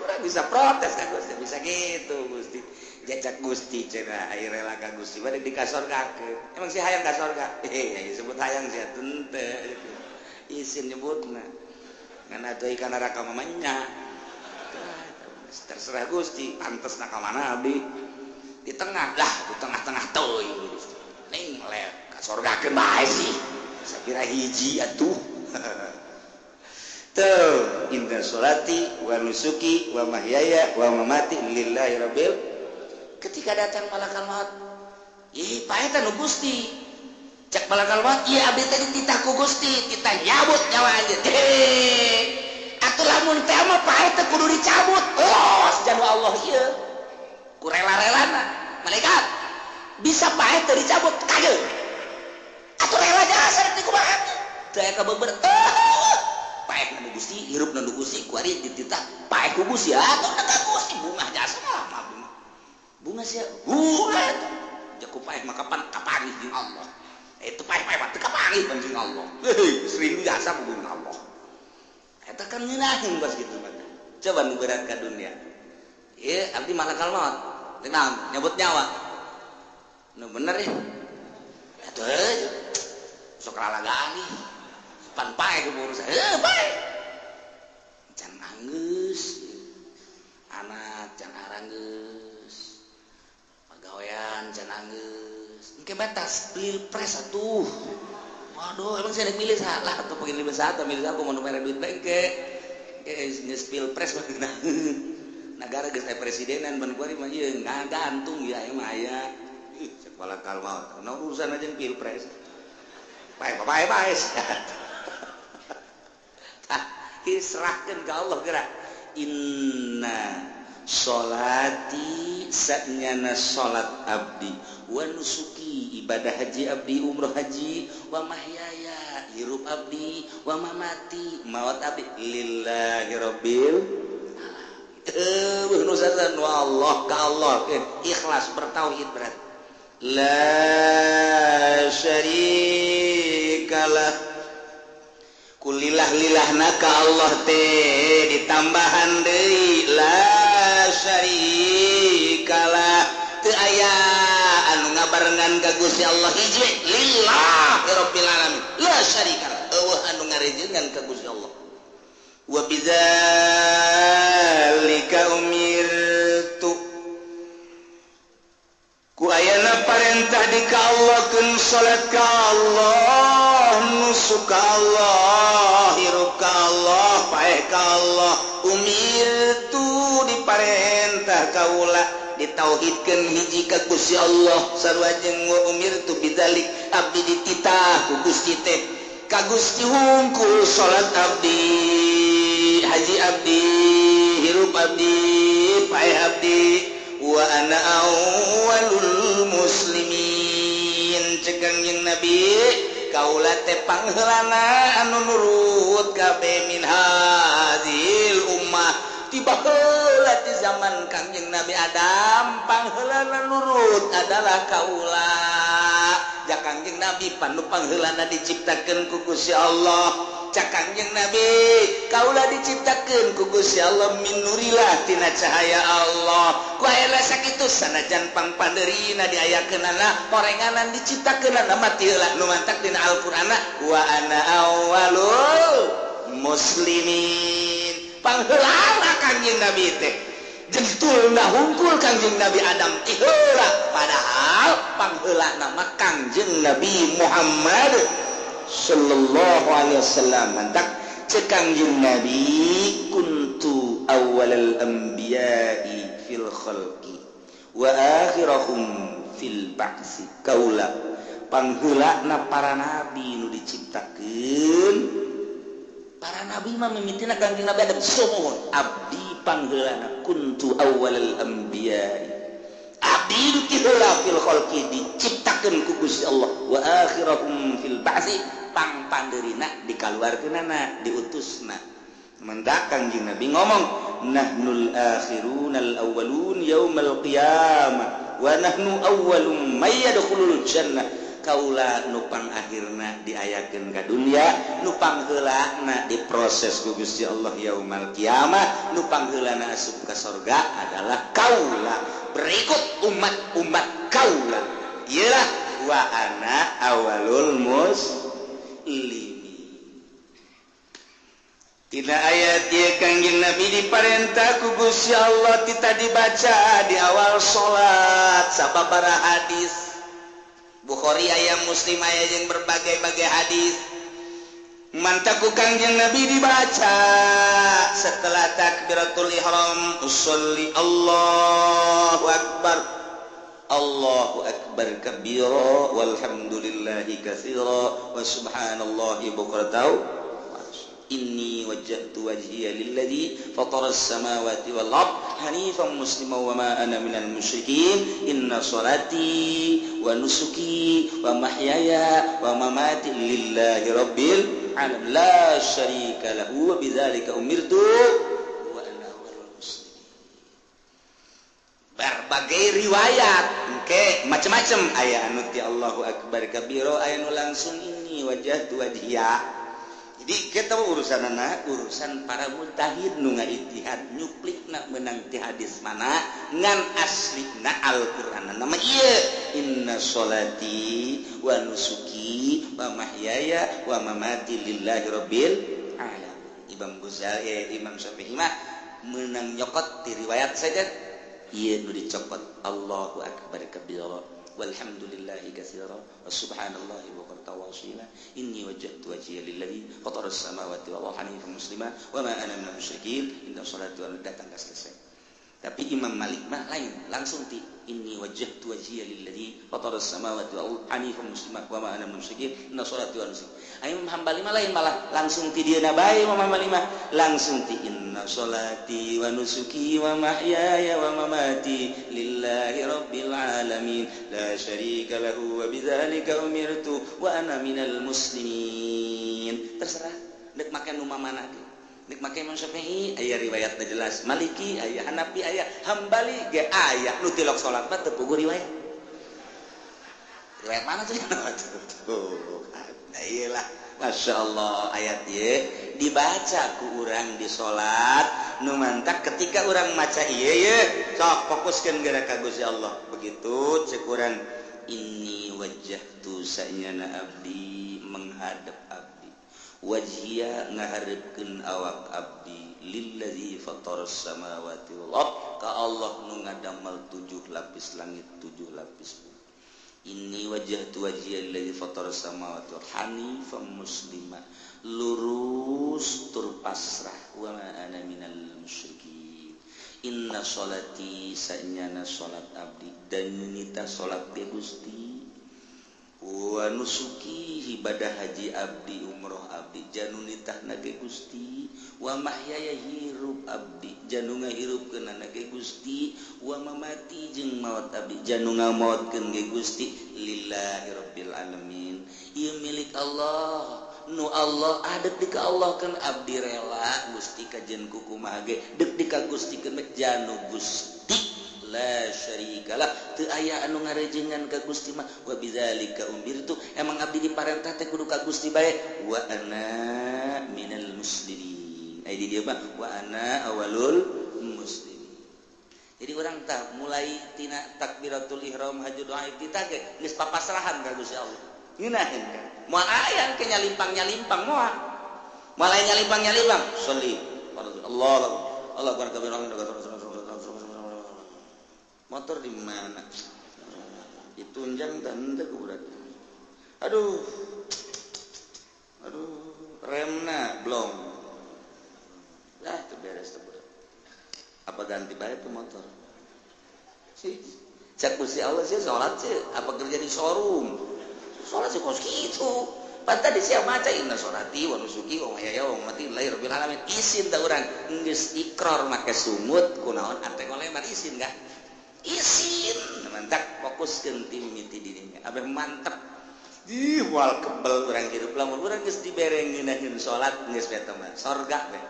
Urang bisa protes ka Gusti, bisa gitu Gusti. Jajak Gusti cenah aya rela ka Gusti bade dikasorgakeun. Emang si hayang ka sorga? Eh, sebut hayang sia teu. Isin nyebutna. Ngan atuh ka neraka mah nya. Terserah Gusti, pantes na ka mana abdi? Di tengah lah, di tengah-tengah teuing Gusti. Ning lek ka sorgakeun bae sih. Sapira hiji atuh. Tuh, inna sholati wa nusuki wa mahyaya wa mamati lillahi rabbil. Ketika datang malakal maut, ih paeh nu Gusti. Cek malakal maut, ieu abdi teh dititah ku Gusti, titah nyabut nyawa anjeun. Atuh lamun teh mah paeh teh kudu dicabut. Los janu Allah ieu. Ku rela-relana. Malaikat bisa paeh teh dicabut kageu. Atuh rela jasa rek dikumaha. Teu aya kabeber. Paeh nu Gusti, hirup nu Gusti, kuari dititah paeh ku Gusti. Atuh ka Gusti bungah jasa mah abdi mah. Bunga sia, bunga atuh. Jaku paeh mah kapan kapanggih jeung Allah. Itu paeh-paeh mah teu kapanggih jeung Allah. Heuh, rindu jasa ku jeung Allah. Eta kan ngeunaheun bos gitu mah. Coba nu berat ka dunia. Ieu abdi malakal maut. Tenang, nyabut nyawa. Nu bener ya. Atuh sok lalagaan ih. Pan paeh keburu saya. Heuh, paeh. Can anggeus. Anak can aranggeus. Pagawean can anggeus. Engke batas pilpres atuh. Waduh, emang saya milih salah atau pengen milih satu, milih aku mau mere duit bengke. Geus pilpres mah negara geus aya presidenan ban kuari mah ieu ngagantung ya mah aya. Ih, cek malakal maut. Naon urusan aja pilpres. Paeh paeh paeh. Tah, diserahkeun ka Allah geura. Inna sholati sanyana salat abdi wa nusuki ibadah haji abdi umroh haji wa mahyaya hirup abdi wa mamati maut abdi lillahi rabbil alamin. Wa Allah ka Allah ikhlas bertauhid berat la syarikalah kulillah lillahna ka Allah teh ditambahan deui la syarikalah teu aya anu ngabarengan ka Gusti Allah hiji lillahi rabbil alamin la syarikalah eueuh anu ngarejengan ka Gusti Allah wa bidzalika umirtu ku ayana parentah di ka Allah keun salat ka Allah nusuk ka Allah hirup ka Allah paeh ka Allah umirtu diparentah kaula ditauhidkeun hiji ka Gusti Allah sarua jeung wa umirtu bidzalik abdi dititah ku Gusti teh ka Gusti hungkul salat abdi haji abdi hirup abdi paeh abdi wa ana awwalul muslimin cek Kangjeng Nabi kaula teh pangheulana anu nurut kabeh min hadhil ummah tiba heula di zaman Kangjeng Nabi Adam pangheulana nurut adalah kaula ja Kangjeng Nabi panu pangheulana diciptakeun ku Gusti Allah cak Kangjeng Nabi kaula diciptakeun ku Gusti Allah min nurilah tina cahaya Allah ku aya sakitu sanajan pangpandeurina diayakeunana horenganan diciptakeunana mati heula nu mantak dina Al-Qur'anna wa ana awwalul muslimin pangheulana Kangjeng Nabi teh jentulna hungkul Kangjeng Nabi Adam ti heula padahal pangheulana mah Kangjeng Nabi Muhammad sallallahu alaihi wasallam mantak cek Kangjeng Nabi kuntu awwalal anbiya'i fil khalqi Wa akhirahum fil ba'si, kaula pangheulana para nabi nu diciptakeun. Para nabi mah mimitina Kangjeng Nabi Adam. Sumuhun, abdi pangheulana, kuntu awwalal anbiya, abdi nu ti heula fil khalqi diciptakeun ku Gusti Allah, wa akhirahum fil ba'si, pangpandeurina dikaluarkeunana, diutusna. Mendak Kangjeng Nabi ngomong, nahnul akhirunal awwalun yaumal qiyamah wa nahnu awwalum may yadkhulul jannah. Kaula nu pangakhirna diayakeun ka dunya, nu pangheulana diproses ku Gusti Allah yaumal qiyamah, nu pangheulana asup ka sorga adalah kaula, berikut umat-umat kaula. Iyalah, wa ana awalul muslimin. Tina ayat ieu Kangjeng Nabi diparentah ku Gusti Allah tita dibaca di awal salat. Sababaraha hadis Bukhari aya, Muslim aya, jeung berbagai-bagai hadis. Mantak ku Kangjeng Nabi dibaca setelah takbiratul ihram, usolli, Allahu akbar, Allahu akbar kabira, walhamdulillahi katsira, wa subhanallahi bukratan. Inni wajjahtu wajhiya lilladzi fatara as-samawati wal ard hanifan musliman wa ma ana minal musyrikin. Inna salati wa nusuki wa mahyaya wa mamati lillahi rabbil alamin, la syarika lahu, wa bidzalika umirtu wa ana awwalul muslimin. Berbagai riwayat engke macam-macam, aya anu ti Allahu akbar kabira, aya nu langsung inni wajjahtu wajhiya. Jadi kita urusan anak, urusan para mujtahid nu ngaijtihad nyuplikna menang ti hadis mana, ngan aslina Al-Qur'an nama ieu, inna sholati wa nusuki wa mahyaya wa mamati lillahi rabbil alamin. Imam Ghazali, Imam Syafi'i mah menang nyokot di riwayat saja ieu nu dicokot, Allahu akbar kabira, walhamdulillahi katsira, wa subhanallahi bukratan wa asila, inni wajjahtu wajhiya lilladzi fatara as-samawati wal arda hanifan muslima wa ma ana minal musyrikin, inna salati wa datang ka selesai. Tapi Imam Malik mah lain, langsung ti inni wajjahtu wajhiya lilladzi fatara as-samawati wal arda hanifan muslima wa ma ana minal musyrikin, inna salati wa nusuki. Imam Hambali mah lain, malah langsung ti dieuna bae. Imam Hambali mah langsung ti inna salati wa nusuki wa mahyaya wa mamati lillahi rabbil alamin, la syarika lahu, wa bidzalika umirtu wa ana minal muslimin. Terserah dek make nu mana ge. Dek make Imam Syafi'i aya riwayatna jelas, Maliki aya, Hanafi aya, Hambali ge aya. Nu tilok salat mah teu puguh riwayat. Riwayat mana tuh? Tuh, nah iyalah, Masya Allah, ayat ieu dibaca ku urang di salat. Nu mantak ketika urang maca ieu ye, sok fokuskeun geura ka Gusti Allah. Begitu cek urang, inni wajjahtu, sanyana abdi menghadap, abdi wajhiya ngaharepkeun awak abdi, lillazi fataras samawati wal ard, ka Allah nu ngadamel tujuh lapis langit, tujuh lapis bumi. Inni wajjahtu wajhiya lillazi fataras samawati wal hanifan muslima, lurus tur pasrah, wa ma ana minal musyrikin. Inna sholati, sanyana salat abdi, dan nita salat ge Gusti, wa nusuki, ibadah haji abdi, umroh abdi, janu nitahna ge Gusti, wa mahyaya, hirup abdi, janu ngahirupkeunana ge Gusti, wa mamati, jeung maot abdi, janu ngamaotkeun ge Gusti, lillahi rabbil alamin, ieu milik Allah, nu Allah adek di ka Allah kan. Abdi rela Gusti kajen kukumaha ge, dek di ka Gusti keun janu Gusti, la syarikalah, teu aya anu ngarejengan ka Gusti mah, wa bidzalika umirtu, emang abdi diparentah teh kudu ka Gusti bae, wa ana minal muslimin. Ai di dieu mah wa ana awalul muslimin. Jadi orang tak mulai tina takbiratul ihram, haji, doa iftitah ge geus papasrahan ka Gusti Allah. Ngeunaheun kan moal aya ke nyalimpang nyalimpang, moal mulai nyalimpang nyalimpang. Sholli Allah, Allah akbar, motor di mana ditunjang dan teu berat, aduh aduh, remna belum lah, itu beres tuh. Apa ganti bae tuh motor? Cek Gusti Allah sih salat sih apa kerja di showroom. Salat sih kos kitu. Pan tadi sia maca inna sholati wa nusuki wa mahyaya wa mamati lillahi rabbil alamin. Isin tah urang geus ikrar make sungut kunaon ate ngolemar isin kah? Isin. Mantak fokuskeun ti mimiti dirinya. Abeh mantep. Ih wal kebel urang hirup lamun urang geus dibere ngeunaheun salat geus eta mah sorga we.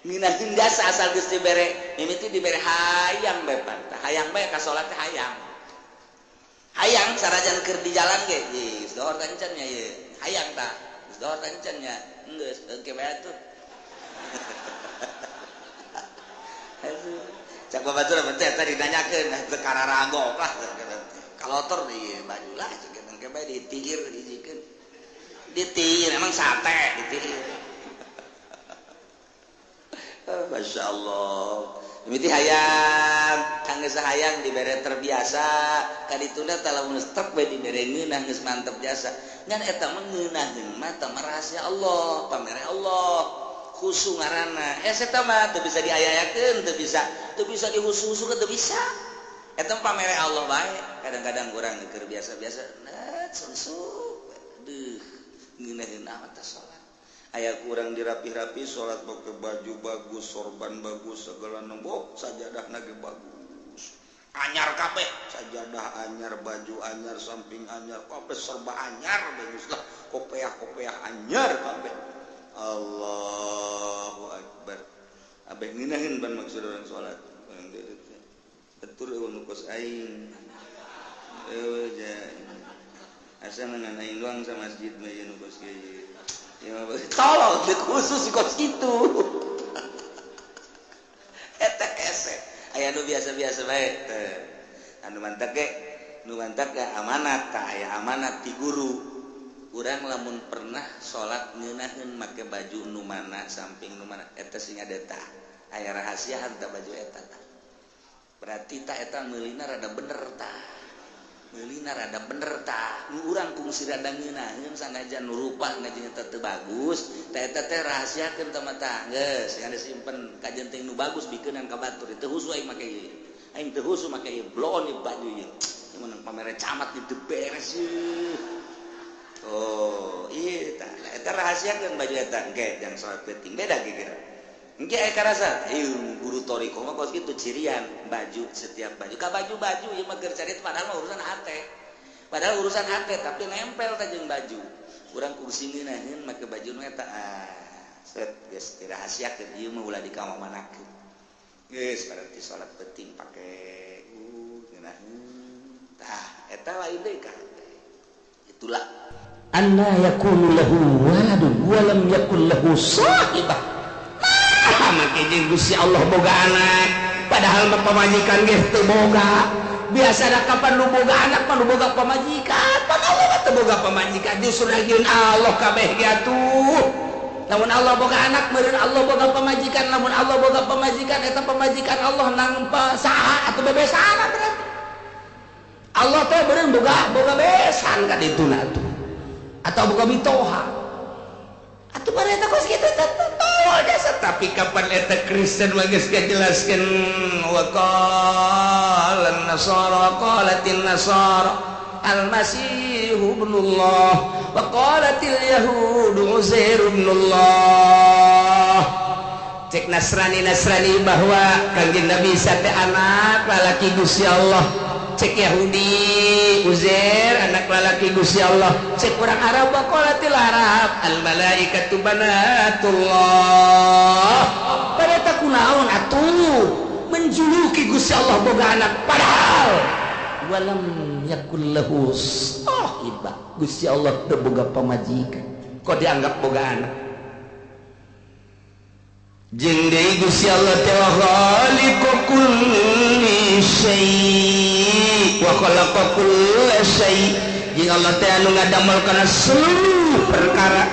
Ngeunaheun jasa asal geus dibere mimiti dibere hayang bae pan. Hayang bae ka salat teh hayang. Hayang sarajan keur di jalan ge geus dohor tancan nya ieu. Hayang tah geus dohor tancan nya geus engke bae atuh. Cak babatur teh tadi ditanyakeun teu kararagok lah kalotor di baju lah cek engke bae ditir dijikeun. Ditir emang sate ditir. Masya Allah. Mimiti hayang, kang geus hayang dibere terbiasa, kadituna tah lamun geus trek bae dibere ngeunah geus mantep jasa. Ngan eta mah ngeunaheun mah tah rahasia Allah, pamere Allah. Khusu ngaranna. Hese eta mah teu bisa diayakeun, teu bisa dihusu-husukeun, teu bisa. Eta mah pamere Allah bae. Kadang-kadang urang keur biasa-biasa, nah susuk. Duh, ngeunaheun amat tah salat. Aya kurang dirapi-rapi salat pakai baju bagus, sorban bagus, segala nombok, sajadah nage bagus. Anyar kabeh, sajadah anyar, baju anyar, samping anyar, kabeh serba anyar bagus lah. Kopeah-kopeah anyar kabeh. Allahu akbar. Abeh ngeunaheun ban maksud urang salat. Betul eueuh nu kos aing. Eueuh ja. Asa ngan aing doang sa masjid mah ieu nu kos kieu. Ya, tolong khusus kos itu. Eta hese. Aya nu biasa-biasa bae teh. Anu mantak ge, nu mantak ge amanat tah aya amanat ti guru. Urang lamun pernah salat ngeunaheun make baju nu mana samping nu mana eta sing ada tah. Aya rahasia tah baju eta tah. Berarti tah eta meulina rada bener tah. Meulina rada bener tah. Nu urang kungsi rada ngeunaheun sanajan nu rupa ngajeng eta teu bagus, tah eta teh rahasiakeun tah mah tah. Geus, yang disimpen kajenting nu bagus bikeunan ka batur. Teu husu aing make ieu. Aing teu husu make ieu, bloon ieu baju ieu. Ieu menang pamere camat di teu beres ieu. Oh, iya tah. Eta rahasiakeun baju eta engke jang salat penting beda kira. Engke aya karasa, ieu guru thoriqoh mah kos kitu cirian baju setiap baju. Ka baju-baju ieu mah keur carita padahal mah urusan hate. Padahal urusan hate tapi nempel tah jeung baju. Urang kungsi ngeunaheun make baju nu eta. Ah, set geus dirahasiakeun ieu mah ulah dikamamanakeun. Geus berarti salat penting pake ngeunaheun. Tah, eta lain deui ka hate. Itulah anna yakunu lahu waladun wa lam yakul lahu sahibah. Nah, make jeung Gusti Allah boga anak, padahal mah pamajikan geus teu boga. Biasa da kapan nu boga anak mah nu boga pamajikan, pan Allah mah teu boga pamajikan, justru lagieun Allah kabeh ge atuh. Lamun Allah boga anak meureun Allah boga pamajikan, lamun Allah boga pamajikan eta pamajikan Allah nangpa saha atuh bebesan berarti. Allah teh meureun boga besan ka dituna atuh. Atau boga mitoha. Atuh bare eta kos kitu teh tol jasa tapi kapan eta Kristen mah geus kajelaskeun wa qala nasara qalatin nasara al-masih ibnullah wa qalatil yahudu uzair ibnullah. Cek Nasrani bahwa Kangjeng Nabi Isa teh anak lalaki Gusti Allah. Cek Yahudi Uzair anak lalaki Gusti Allah. Cek urang Arab qalatil Arab al malaikatu banatullah. Bareta kunaon atuh menjuluki Gusti Allah boga anak padahal walam yakul lahu sahibah. Gusti Allah teu boga pamajikan kok dianggap boga anak. Jeung deui Gusti Allah teh khaliqu kulli syai' wa khalaqa kulla syai'. Jeung Allah teh anu ngadamel kana seluruh perkara.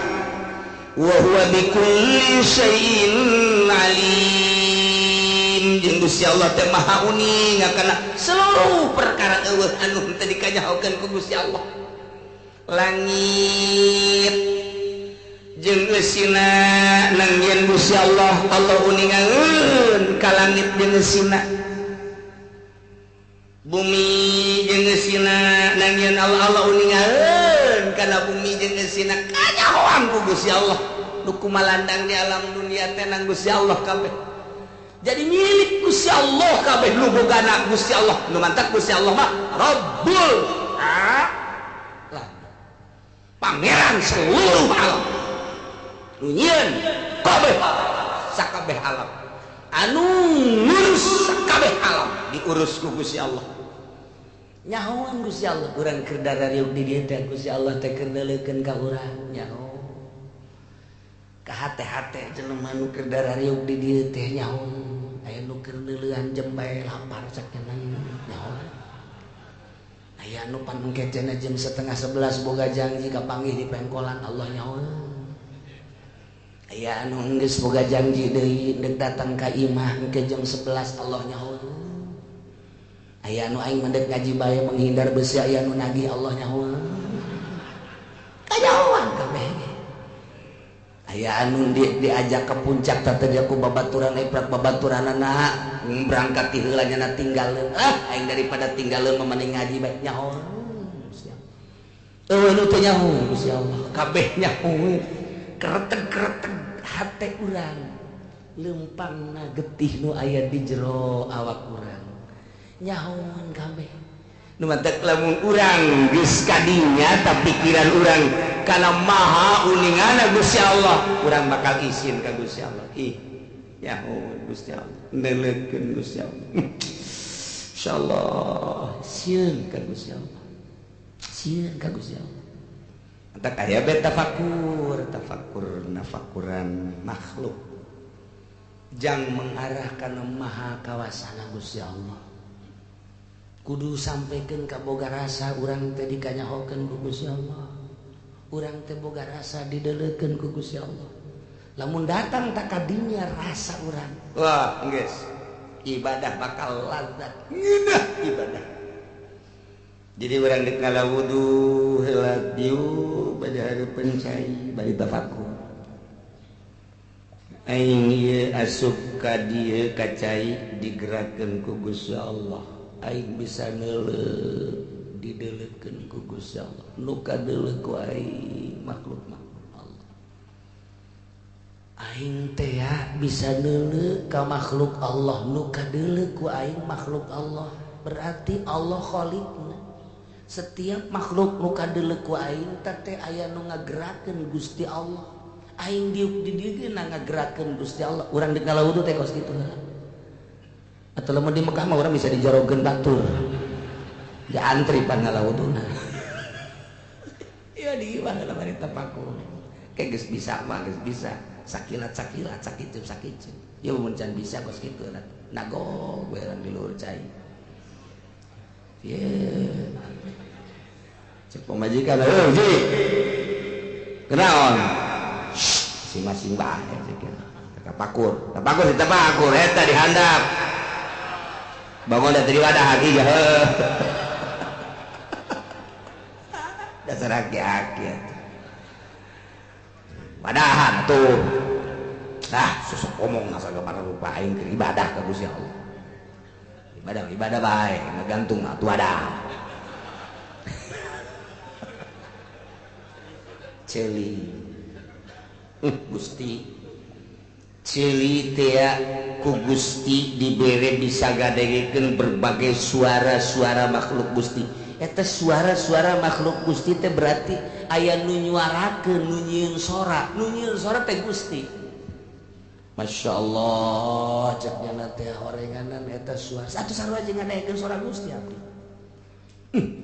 Wa huwa bikulli syai'in alim. Jeung Gusti Allah teh maha uning kana seluruh perkara eueuh anu teu dikanyahokeun ku Gusti Allah. Langit jeung eusina nangieun Gusti Allah, Allah uningaeun ka langit jeung eusina. Bumi jeung eusina nangieun Allah Allah uningaeun kana bumi jeung eusina kanyahoan ku Gusti Allah. Nu kumalandang di alam dunia teh nang Gusti Allah kabeh. Jadi milik Gusti Allah kabeh nu bogana Gusti Allah, nu mantak Gusti Allah mah Rabbul Alamin. Pangeran seluruh alam. Nu nyieun kabeh sakabeh alam. Anu ngurus sakabeh alam diurus ku Gusti Allah. Nyahoan Gusti Allah urang keur darariuk di dieu teh Gusti Allah teh keur neuleukeun ka urang nyaho. Ka hate-hate jelema nu keur darariuk di dieu teh nyaho. Aya nu keur neuleuan jembae lapar sakenan nyaho. Aya nu pan engkecena jam 10:30 boga janji kapanggih di pengkolan Allah nyaho. Aya anu geus boga janji deui deuk datang ka imah engke jam 11 Allah nyaho. Aya anu aing mendek ngaji bae menghindar besi aya anu nagih Allah nyaho. Kanyahoan kabeh. Aya anu diajak ke puncak teh dia ku babaturan eprak babaturanana berangkat ti heula nya tinggalkeun. Ah aing daripada tinggalkeun mah mending ngaji bae nyaho. Eueuh nu teu nyaho Gusti Allah kabeh nyaho. Kereteg-kereteg hate urang lempangna getih nu aya di jero awak urang. Nyahoan kabeh nu mantak lamun urang geus kadinya ta pikiran urang kana maha uningana Gusti Allah urang bakal isin ka Gusti Allah. Ih nyahoan Gusti Allah neuleukeun Gusti Allah insyaallah sieun ka Gusti Allah sieun ka Gusti Allah. Mantak aya be tafakur tafakur nafakuran makhluk jang mengarah kana maha kawasana Gusti Allah. Kudu sampaikan ka boga rasa urang teh dikanyahokeun ku Gusti Allah. Urang teh boga rasa dideleukeun ku Gusti Allah. Lamun datang tak kadinya rasa urang. Wah, geus. Ibadah bakal lazat. Ngeunah ibadah. Jadi urang deuk ngala wudu heula dieu bade hareupeun cai bari tafakur. Aing ieu asup ka dieu ka cai digerakkeun ku Gusti Allah. Aing bisa neuleuh dideleukeun ku Gusti Allah nu kadeuleuh ku aing makhluk-makhluk Allah. Aing teh bisa neuleuh ka makhluk Allah nu kadeuleuh ku aing makhluk Allah, berarti Allah khaliqna. Setiap makhluk nu kadeuleuh ku aing teh aya nu ngagerakeun Gusti Allah. Aing diuk di dieu ge ngagerakeun Gusti Allah. Urang deuk ngala wudu teh kos kitu heula. Atau lamun di Mekah mah orang bisa dijorogeun batur. Diantri pan ngalawuduna. Ya di mana lah bari tapakur. Kayak geus bisa mah geus bisa. Sakilat-sakilat sakitu-sakitu. Ya mun can bisa kos kitu lah. Nagog we urang di luhur cai. Ye. Cek pamajikan, "Heuh, Ji. Kunaon?" Masing-masing bae cek. Tapakur, tapakur ditapakur eta dihandap. Bangun dari wadah lagi ya. Dasar aki-aki. Wadahan tuh. Nah, susuk ngomong nasa gambar rupa aing keur ibadah ka Gusti Allah. Ibadah ibadah bae, ngagantung atuh wadah. Ceuli. Gusti ceuli teh ku Gusti dibere bisa gadegekeun berbagai suara-suara makhluk Gusti. Eta suara-suara makhluk Gusti teh berarti aya nu nyuarakeun, nu nyieun sora, nu nyieun sora teh Gusti. Masya Allah, cek nyana teh horenganan eta suara. Satu sarua jeung ngadegekeun suara Gusti abdi.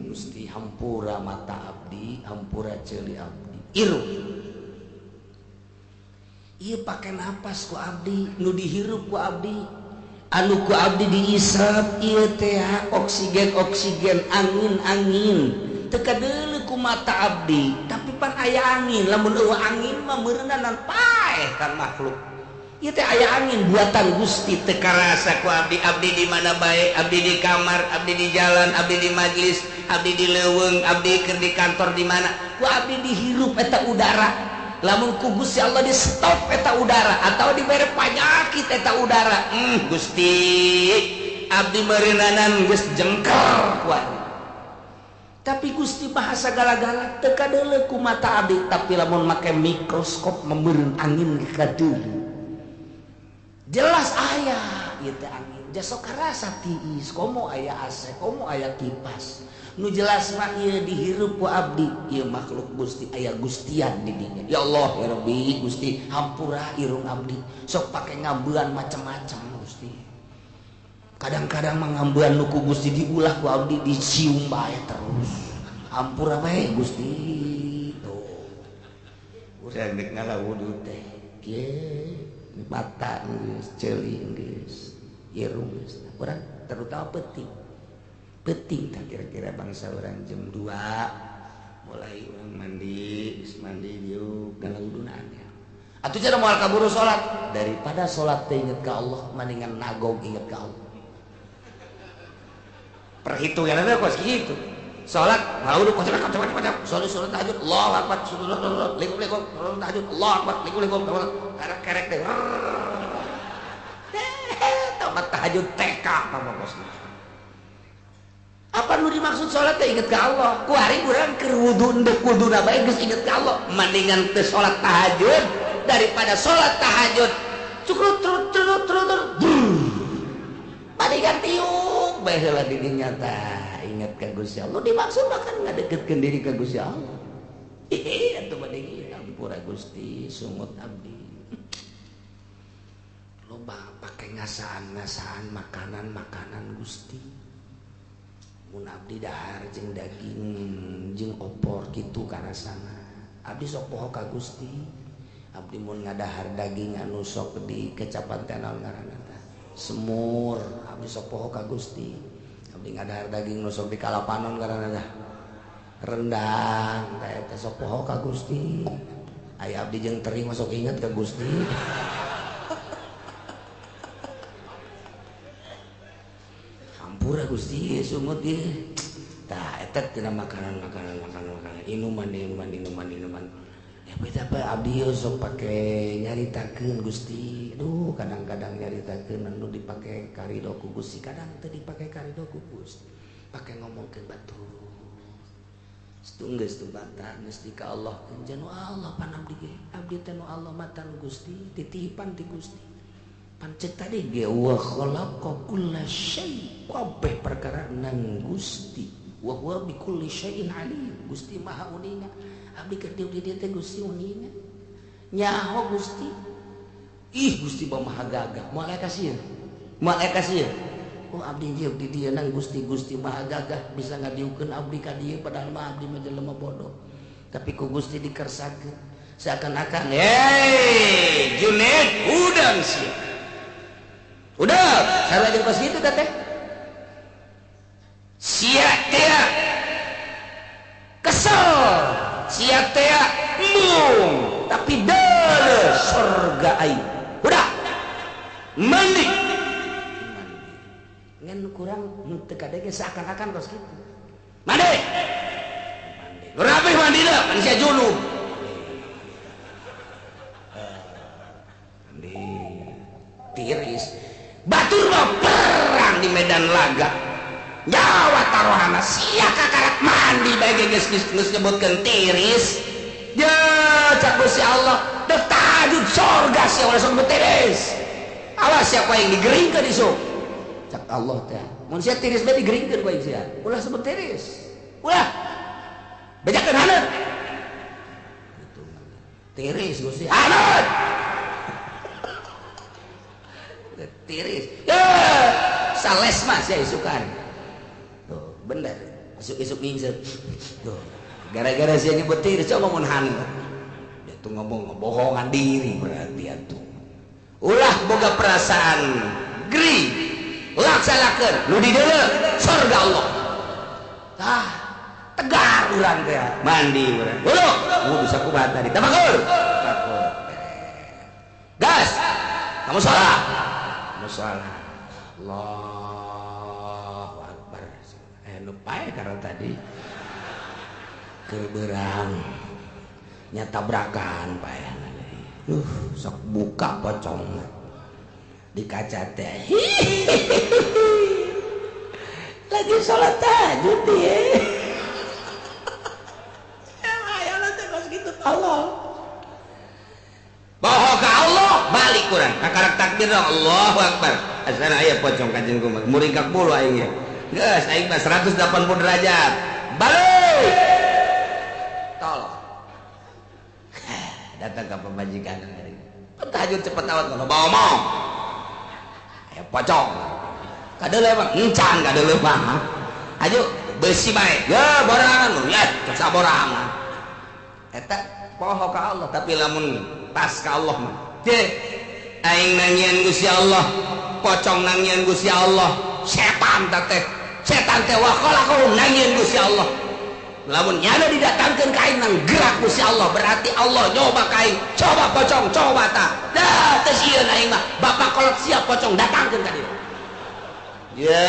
Gusti hampura mata abdi, hampura ceuli abdi. Irup. Ieu pake napas ku abdi, nu dihirup ku abdi, anu ku abdi diisep ieu teh oksigen oksigen angin angin. Teu kadeuleu ku mata abdi, tapi pan aya angin, lamun eueuh angin mah meureunan paeh kan makhluk. Ieu teh aya angin buatan Gusti teu karasa ku abdi, abdi di mana bae, abdi di kamar, abdi di jalan, abdi di majlis, abdi di leuweung, abdi keur di kantor di mana, ku abdi dihirup eta udara. Lamun ku Gusti Allah di stop eta udara atau dibere panyakit eta udara. Gusti abdi meureunnanan geus jengkel kuari. Tapi Gusti bahasa gala-gala teu kadeuleu ku mata abdi, tapi lamun make mikroskop meureun angin kadeuleu. Jelas aya ieu teh angin. Jasok karasa tiis, komo aya AC, komo aya kipas. Nu jelas mah ieu dihirup ku abdi, ieu makhluk Gusti aya Gustian di dinya. Ya Allah ya Rabbi Gusti hampura irung abdi. Sok pake ngambean macam-macam Gusti. Kadang-kadang mengambean nu ku Gusti diulah ku abdi dicium bae terus. Hampura bae Gusti. Tuh. Urang deuk ngala wudu teh. Kieu mata geus, ceuli geus, irung geus. Urang terutama peuting. Penting tak kira-kira bangsa orang jam 2 mulai orang mandi, mandi diuk galaudunan ya. Atuh cara moal kaburu salat daripada salat teh inget ka Allah mendingan nagog inget ka Allah. Perhitunganna kos kitu. Salat ngaudu kocok kocok kocok, salat salat tahajud Allahu akbar, likum likum, salat tahajud Allahu akbar, likum likum, kerek-kerek teh. Tomat tahajud TK apa kos kitu. Apa nu dimaksud sholat teh inget ka Allah? Ku hari urang keur wudu endek wuduna bae geus inget ka Allah. Mendingan teu sholat tahajud daripada sholat tahajud cukrut trut trut trut trut. Mendingan tiup bae heula di dinya tah inget ka Gusti Allah. Dimaksud mah kan ngadeketkeun diri ka Gusti Allah. Hehe atuh mending ampura Gusti sungut abdi. Loba pake ngasaan-ngasaan makanan-makanan Gusti. Mun abdi dahar jeung daging jeung opor kitu karasana. Abdi sok poho ka Gusti. Abdi mun ngadahar daging anu sok di kecapan teh naon ngaranna tah? Semur. Abdi sok poho ka Gusti. Abdi ngadahar daging nu sok di kalapanon ngaranna tah? Rendang teh eta sok poho ka Gusti. Aya abdi jeung teri mah sok inget ka Gusti. Hampura Gusti sungut ieu. Tah eta tina makanan makanan makanan makanan inuman inuman inuman inuman. Ya beda apa abdi sok pake nyaritakeun Gusti. Aduh kadang-kadang nyaritakeun anu dipake karido ku Gusti, kadang teu dipake karido ku Gusti. Pake ngomongkeun batur. Geus tubatan geus di ka Allah keun nu Allah pan abdi ge. Abdi teh nu Allah matan Gusti, titipan ti Gusti. Pancet tadi ge wa khalaqa kulla syai, kabeh perkara nang Gusti. Wa huwa bi kulli syai'in alim. Gusti Maha uninga. Abdi keur di dieu teh Gusti uninga. Nyaho Gusti. Ih Gusti Maha gagah. Moal aya kasieun. Moal aya kasieun. Oh abdi dieu di dieu nang Gusti, Gusti Maha gagah bisa ngadiukeun abdi ka dieu padahal mah abdi mah jelema bodoh. Tapi ku Gusti dikersakeun seakan-akan, "Hei, Junaid, udang sia." Udah, saya lagi pas gitu teh. Sia teh kesel, sia teh embung, tapi deuleu surga aing. Udah. Mandi. Ngan kurang teu kadege seakan-akan kos kitu. Mandi. Mandi. Nu rapih mandina, pan sia junub. Mandi. Tiris. Batur mah perang di medan laga. Nyawa taruhana sia kakarak mandi bae geus geus nyebutkeun tiris. Ya cak Gusti Allah, dek tahajud surga sia ulah sok tiris. Awas siapa yang digeringkeun isuk. Cak Allah teh. Mun sia tiris bae digeringkeun ku aing sia. Ulah sebut tiris. Ulah. Bejakeun haneut. Tiris Gusti. Haneut. Tiris. Ya, sales mas ya isukan. Tuh, bener. Isuk-isuk ngingsep. Tuh, gara-gara sia nyebut tiris coba mun haneut. Dia tuh ngomong ngebohongan diri berarti atuh. Ulah boga perasaan geri. Laksanakeun nu di deuleu surga Allah. Tah, tegar urang teh. Mandi urang. Wudu, wudu bisa kumaha tadi. Tafakur. Tafakur. Gas. Kamu salat. Salat. Allahu akbar. Nu pae karena tadi keur beurang nya tabrakan pae. Sok buka pocong di kaca teh. Lagi sholat tahajud dia. Ya hayalan teh kos kitu tolol. Bohong ka Allah balik kurang. Kakarak takbir dong Allahu Akbar. Asana aya pocong kanjeng kumaha. Muringkak bulu aing ya. Geus aing mah 180 derajat. Balik. Tolong. Datang ke pemajikan hari. Tahajud cepet awat kalau bawa mau. Aya pocong. Kadeuleu mah encan kadeuleu mah. Aju besi bae. Ya borangan ya saborangan. Eta poho ka Allah tapi lamun pas ka Allah mah. Teh aing nangieun Gusti Allah, pocong nangieun Gusti Allah, setan teh. Setan teh wa khalaqahum nangieun Gusti Allah. Lamun nyana didatangkeun ka aing nang gerak Gusti Allah, berarti Allah nyoba ka aing, coba pocong, coba ta. Dah teu sieun aing mah, bapak kolot siap pocong datangkeun ka dieu. Ye,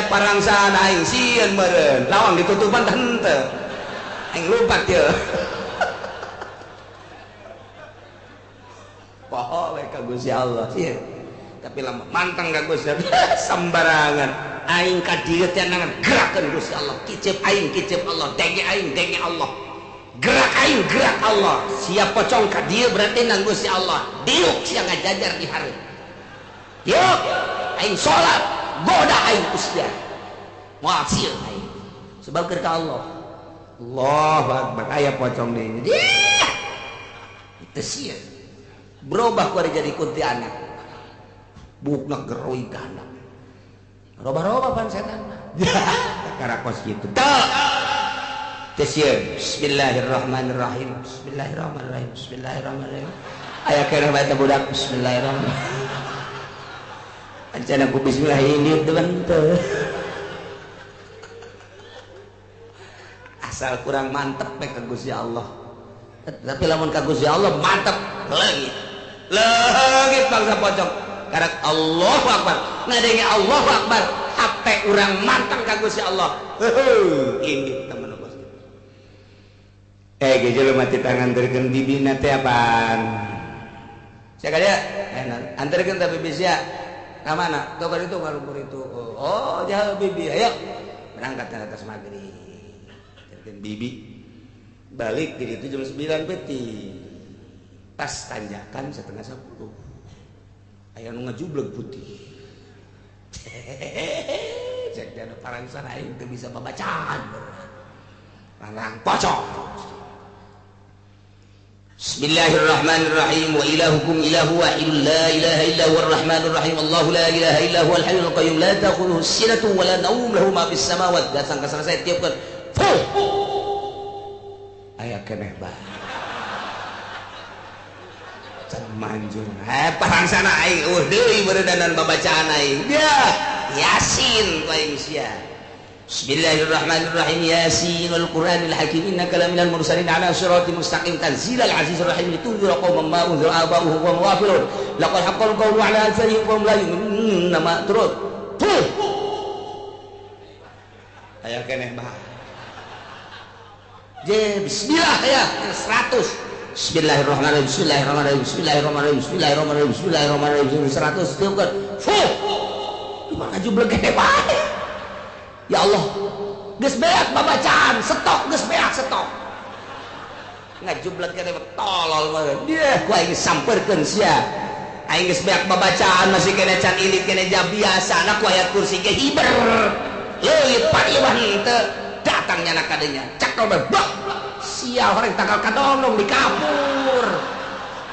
parangsaan aing sieun meureun, lawang ditutupan teh henteu. Aing lumpat ye. Poho we ka Gusti Allah sieun. Tapi lamun manteng ka Gusti Allah sembarangan. Aing ka dieu teh nang gerakeun Gusti Allah, kicep aing kicep Allah, denge aing denge Allah. Gerak aing gerak Allah. Siap pocong ka dieu berarti nang Gusti Allah. Diuk sia ngajajar di hareup. Diuk aing salat, goda aing Gusti. Moal sieun aing. Sebab keur ka Allah. Allahu Akbar aya pocong deui. Teu sieun. Berubah ku ari jadi kuntilanak. Bukna geroi kana. Roba-roba pan setan mah. Karakos kitu. Teu. Teu sieun. Bismillahirrahmanirrahim. Bismillahirrahmanirrahim. Bismillahirrahmanirrahim. Aya keneh bae teh budak bismillahirrahmanirrahim. Ancana ku bismillah ini teu henteu. Asal kurang mantep we ka Gusti Allah. Tapi lamun ka Gusti Allah mantep leungit. Leungit bangsa pocong. Karak Allahu Akbar, ngadenge Allahu Akbar, hate urang manteng ka Gusti Allah. Heuh, ini temen bos. Ge jelema mati tangan anterkeun bibina teh apaan? Sia ka dieu? Anterkeun ta bibi sia. Ka mana? Tuh ka ditu ka lumpur itu. Oh, jauh bibi. Ayo. Berangkat ke atas maghrib. Anterkeun bibi. Balik di ditu jam 9 peuting. Pas tanjakan 9:30. Aya nu ngajubleg putih. Cek dia parangsan aing teu bisa babacaan. Larang pocong. Bismillahirrahmanirrahim. Wa ilahukum ilahu wahidun la ilaha illa huwar rahmanur rahim. Allahu la ilaha illa huwal hayyul qayyum la ta'khudhuhu sinatun wa la nawm lahu ma fis samawati. Datang ka selesai tiupkeun. Fuh. Aya keneh bae. Manjur. Parangsana aing eueuh deui beuredanan babacaan aing. Dia Yasin ku aing sia. Bismillahirrahmanirrahim. Yasin wal Qur'anil Hakim innaka laminal mursalin ala siratal mustaqim tanzilal azizir rahim litunzira qauman ma unzira aba'uhum wa hum ghafilun. Laqad haqqal qawlu ala aktsarihim fa hum la yu'minun ma turut. Tuh. Aya keneh bah. Je bismillah ya 100. Bismillahirrahmanirrahim. Bismillahirrahmanirrahim. Bismillahirrahmanirrahim. Bismillahirrahmanirrahim. Bismillahirrahmanirrahim. 100 tiupkeun. Fuh. Di mana jubleg gede bae. Ya Allah. Geus beak babacaan, stok geus beak stok. Ngajubleg gede tolol banget. Dia ku aing sampeurkeun sia. Aing geus beak babacaan masih kene can ilit kene ja biasa na ku ayat kursi ge hiber. Leuit pariwan teu datang nyana kadenya. Cakal bae. Sial orang tanggal kadondong di kapur.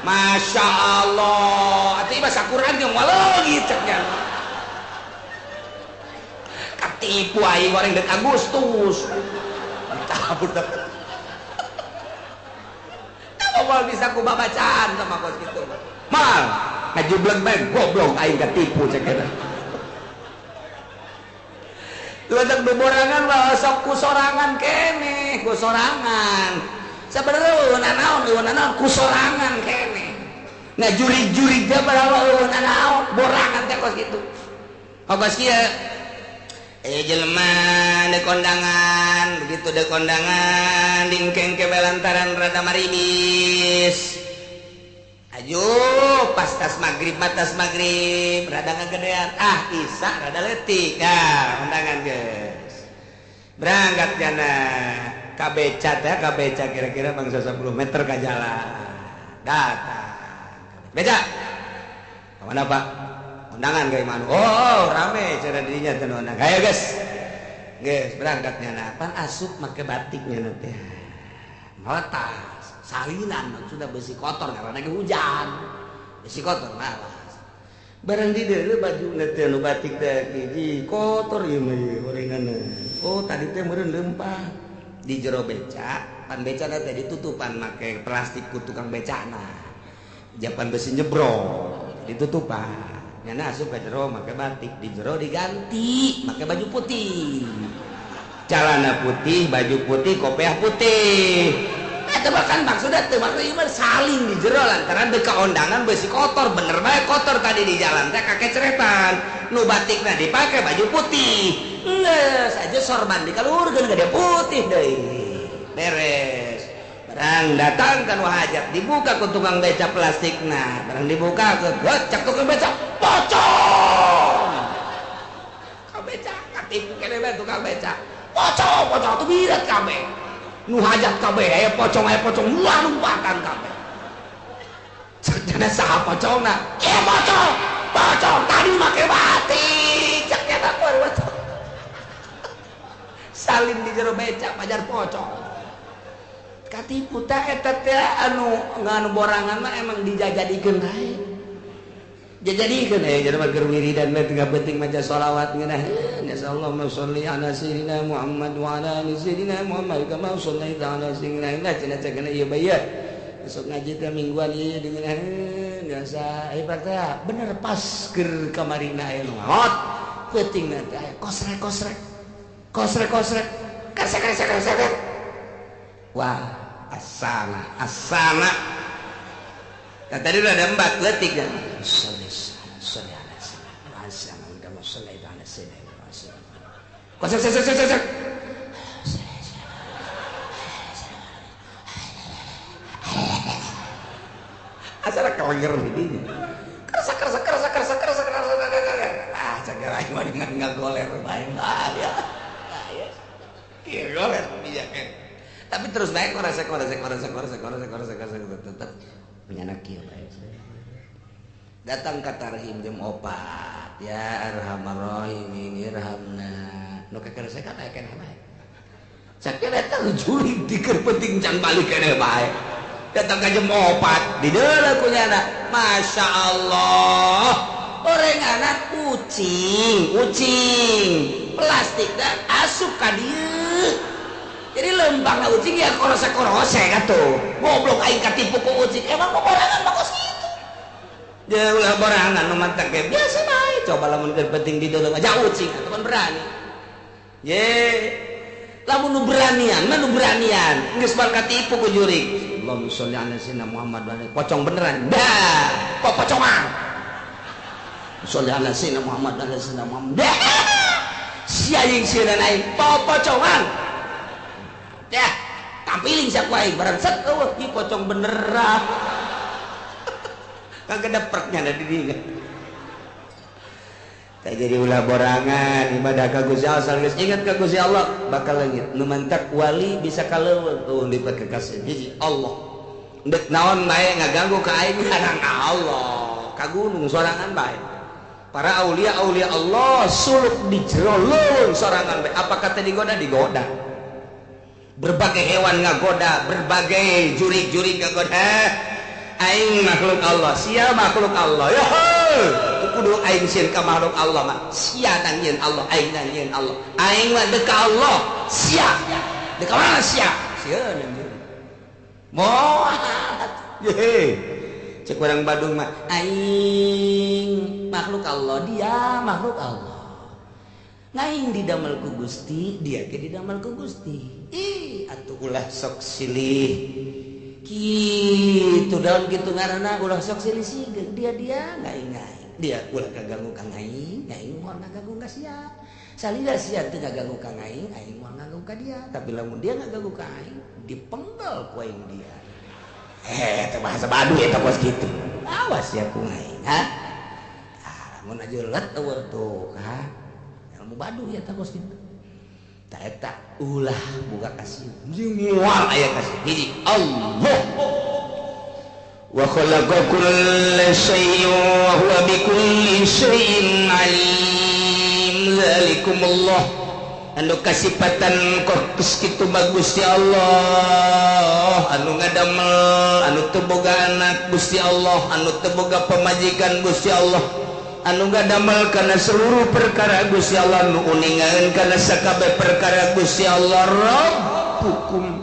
Masya Allah. Atuh bahasa Quran yang waleungit ceknya. Katipu aing orang dek Agustus. Dicabut. Moal bisa ku babacaan sama kos kitu. Mal, ngajublek bae goblok aing katipu cek eta. Ledak borangan mah sok ku sorangan keneh, ku sorangan. Sabenerna eueuh naon, eueuh naon ku sorangan keneh. Ngajurig-jurig teh padahal eueuh naon, borangan teh kos kitu. Kos kieu jelema de kondangan, begitu de kondangan dingkeng ke lantaran rada marimis. Aju Ayo pas tas maghrib matas maghrib rada ngagedean ah isa rada leutik ah undangan geus berangkat jana ka beca teh ka beca kira-kira bangsa 10 meter ka jalan datang beca kemana Pak undangan ka imah oh rame cara dirinya teh undangan ayo guys geus berangkat nyana pan asup make batiknya teh matas salinan sudah besi kotor karena lagi hujan besi kotor malas barang di deuleu baju teh nu batik teh hiji kotor ieu mah ieu orenganna oh tadi teh meureun leumpah di jero beca pan becana teh ditutupan make plastik ku tukang becana japan besi nyebrok ditutupan nyana asup ka jero make batik di jero diganti make baju putih celana putih baju putih kopiah putih eta bahkan maksudnya teu maksud saling di jero lantaran deka ondangan besi kotor bener bae kotor tadi di jalan teh kakek ceretan nu batikna dipake baju putih geus aja sorban dikaluhurkeun gede putih deui beres barang datang kan hajat dibuka ku tukang beca plastikna barang dibuka ke gocek tukang beca pocong ka beca katipu kene bae tukang beca pocong pocong tuh birat kabeh nu hajat kabeh aya pocong wah lompatan kabeh cenah saha pocongna ieu pocong pocong tadi make batik cek eta pocong salin di jero beca pajar pocong katipu teh eta teh anu nganu borangan mah emang dijajadikeun bae jajadikeun eh jadi mah keur wiridan mah teu penting maca sholawat ngeunah Allahumma sholli ala sayyidina Muhammad wa ala ali sayyidina Muhammad kama shallaita ala sayyidina Ibrahim cenah cenah ieu bae besok ngaji teh mingguan ieu dengan biasa ieu teh bener pas keur kamarina aya nu ngot peutingna teh aya kosrek kosrek kosrek kosrek kresek kresek kresek wah asana asana nah, tadi udah ada empat letik kan sholli ala sayyidina kama shallaita ala sayyidina kosek kosek kosek kosek asal kelenger didinya kerasa kerasa kerasa kerasa kerasa kerasa ah cakap aing mah dengan ngagoler bae ya ya goler dia kan tapi terus baik korasek korasek korasek korasek korasek korasek korasek tetap menyanak kieu bae datang ka tarhim jam 4 ya arhamar rahimin irhamna nu kakeresekan aya keneh bae sakieu eta jurig dikeun penting can balik keneh bae datang ka jam 4 di deuleu ku nyana Masya Allah orenganan ucing ucing plastik dah asup ka dieu jadi lempang ucing ya korosek-korosek atuh goblok aing katipu ku ucing emang borangan mah kos kitu dia ulah borangan nu mantak ge biasa bae coba lamun keur penting di deuleu aja ucing atuh kan berani ye lamun nu beranian mah nu beranian geus bal katipu ku jurig Allahumma sholli ala sayyidina Muhammad wa ala pocong beneran dah kok pocongan sholli ala sayyidina Muhammad wa ala sayyidina Muhammad dah sia jeung sieun aing popocongan dah tampiling sia ku aing barang set eueuh ieu pocong beneran kagak depreknya da di dinya tak jadi ulah borangan ibadah ka Gusti Allah geus ingat ka Gusti Allah bakal leungit nu mantak wali bisa kaleuweung eueuh lipat kekasih hiji Allah ndek naon bae ngaganggu ka aing karang Allah ka gunung sorangan bae para aulia aulia Allah suluk di jero leuweung sorangan bae apa kata digoda digoda berbagai hewan ngagoda berbagai jurig-jurig ngagoda aing makhluk Allah sia makhluk Allah ya kudu aing sieun ka makhluk Allah mah sia nangieun Allah aing nangieun Allah aing mah deuk ka Allah sia deuk ka mana sia sieun anjeun moal ye cek urang Badung mah aing makhluk Allah dia makhluk Allah ngaing didamel ku Gusti dia ge didamel ku Gusti ih atuh ulah sok silih kitu daun kitu ngaranna ulah sok silih sigeun dia dia ngaing ngaing dia ulah kaganggu ka ngaing ngaing moal ngaganggu ka sia salila sia teu ngaganggu ka ngaing aing moal ngaganggu ka dia tapi lamun dia ngaganggu ka aing dipenggal ku aing dia. Teh bahasa Baduy eta kos kitu. Awas ya ku aing, ha? Ah, lamun aja let eueuh tuh, ha? Ilmu Baduy eta kos kitu. Tah eta ulah boga kasih. Moal aya kasih. Hiji Allah. Wa khalaqa kulla syai'in wa huwa bikulli syai'in alim. Zalikumullah. Anu kasipatan kos kitu bagus ya Allah, anu ngadamel, anu teu boga anak Gusti Allah, anu teu boga pamajikan Gusti Allah, anu ngadamel kana seluruh perkara Gusti Allah, nu uningaeun kana sakabeh perkara Gusti Allah. Rabbukum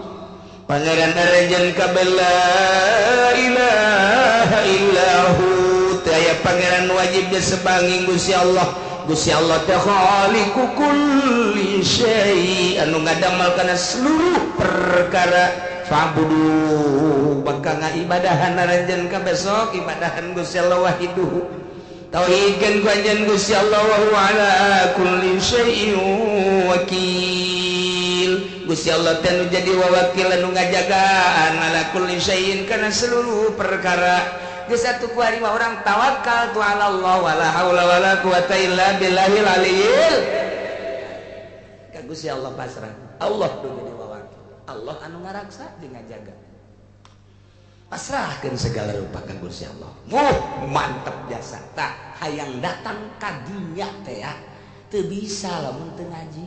Pangeran aranjeun kabeh, la ilaha illahu, teu aya pangeran wajib disebanging Gusti Allah. Gusti Allah teh khaliqu kulli syai, anu ngadamel kana seluruh perkara. Fa'budu, bakal ngaibadahan aranjeun kabeh sok ibadahan Gusti Allah wahiduhu. Tauhidkeun ku anjeun Gusti Allah wa huwa ala kulli syai'in wakil. Gusti Allah teh nu jadi wawakil anu ngajagaan ala kulli syai'in kana seluruh perkara. Geus atuh ku ari mah urang tawakal tu ala Allah wala haula wala quwata illa billahil aliyil. Ka Gusti Allah pasrah. Allah nu jadi wawakil. Allah anu ngaraksa jeung ngajaga. Pasrahkeun segala rupa ka Gusti Allah. Wuh, mantep jasa. Tah hayang datang ka dinya teh ya. Teu bisa lamun teu ngaji.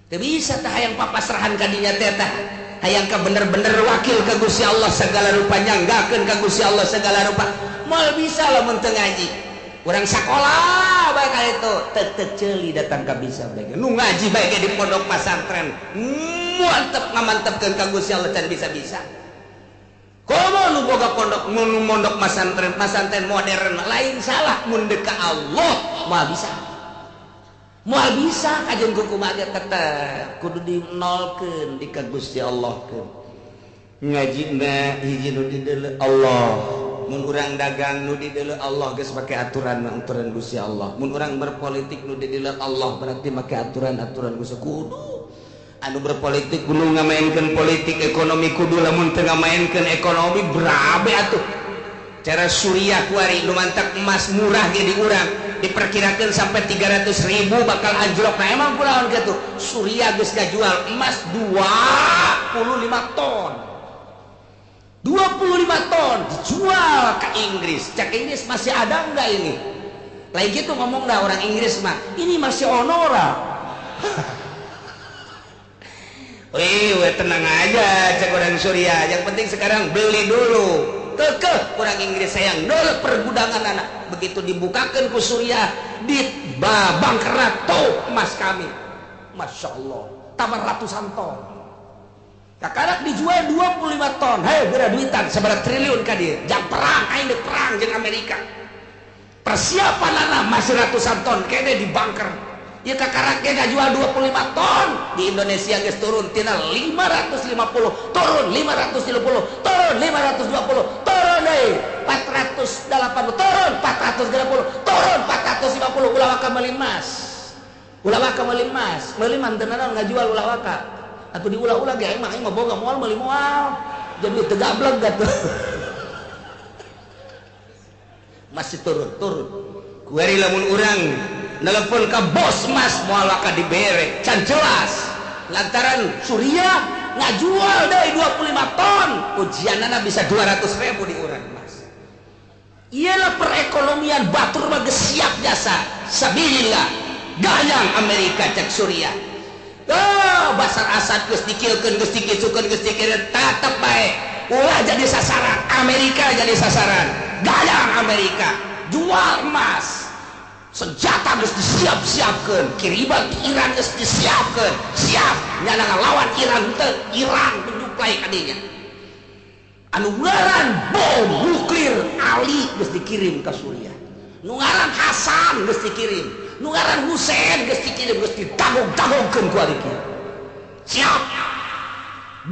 Teu bisa tah hayang papasrahan ka dinya teh tah. Hayang ka bener-bener wakil ka Gusti Allah segala rupa, nyanggakeun ka Gusti Allah segala rupa. Moal bisa lamun teu ngaji. Urang sakola bae ka itu teu ceuli datang ka bisa bae. Nu ngaji bae ge di pondok pasantren. Mantep ngamantepkeun ka Gusti Allah can bisa-bisa. Komo nu boga pondok nu mondok masantren, masantren modern lain salah mun deuk ka Allah moal bisa. Moal bisa kajeun kumaha ge tetep kudu dinolkeun di ka Gusti Allah keun. Ngajina hiji nu dideuleu Allah, mun urang dagang nu dideuleu Allah geus make aturan aturan Gusti Allah. Mun urang berpolitik nu dideuleu Allah berarti make aturan-aturan Gusti kudu. Anu berpolitik kudu ngamaenkeun politik ekonomi kudu, lamun teu ngamaenkeun ekonomi berabe atuh. Cara Suriah kuari nu mantak emas murah ge di urang diperkirakan sampai 300.000 bakal anjlok. Nah emang kulaon kitu Suriah geus ngajual emas 25 ton. 25 ton dijual ke Inggris. Cak Inggris masih ada enggak ini? Lain gitu ngomong dah orang Inggris mah, ini masih onora. Wih, tenang aja cek orang Suriah. Yang penting sekarang beli dulu. Kekeh orang Inggris sayang dulu pergudangan anak. Begitu dibukakan ku Suriah di babang kerato emas kami. Masya Allah, tambah ratusan ton. Kakarak dijual 25 ton. Hei, bera duitan seberapa triliun ka dieu. Jang perang, aing deuk perang jeung Amerika. Persiapan anak masih ratusan ton kene di bunker. Ya kakarak ge ngajual 25 ton. Di Indonesia geus turun tina 550, turun 530, turun 520, turun deui 480, turun 430, turun 450. Ulah waka meuli emas. Ulah waka meuli emas, meuli mah teu naon ngajual ulah waka. Atuh diulah-ulah ge aing mah boga moal meuli moal. Jadi teu gablek atuh. Masih turun-turun. Kuari lamun urang telepon ke bos mas moal waka dibere can jelas lantaran Suriah ngajual dari 25 ton ujianana bisa 200.000 di urang mas. Iyalah perekonomian batur mah geus siap jasa sabilillah gayang Amerika cek Suriah. Oh, Basar Asad geus dikilkeun geus dikitukeun geus dikireukeun tetep bae ulah jadi sasaran Amerika, jadi sasaran gayang Amerika jual emas. Senjata geus disiap-siapkeun, kiriman ke Iran geus disiapkeun, siap nyana ngalawan Iran teu, Iran menyuplai ka dinya. Anu ngaran bom nuklir Ali geus dikirim ka Suriah. Nu ngaran Hasan geus dikirim, nu ngaran Husein geus dikirim, geus ditagog-tagogkeun ku ari kieu. Siap.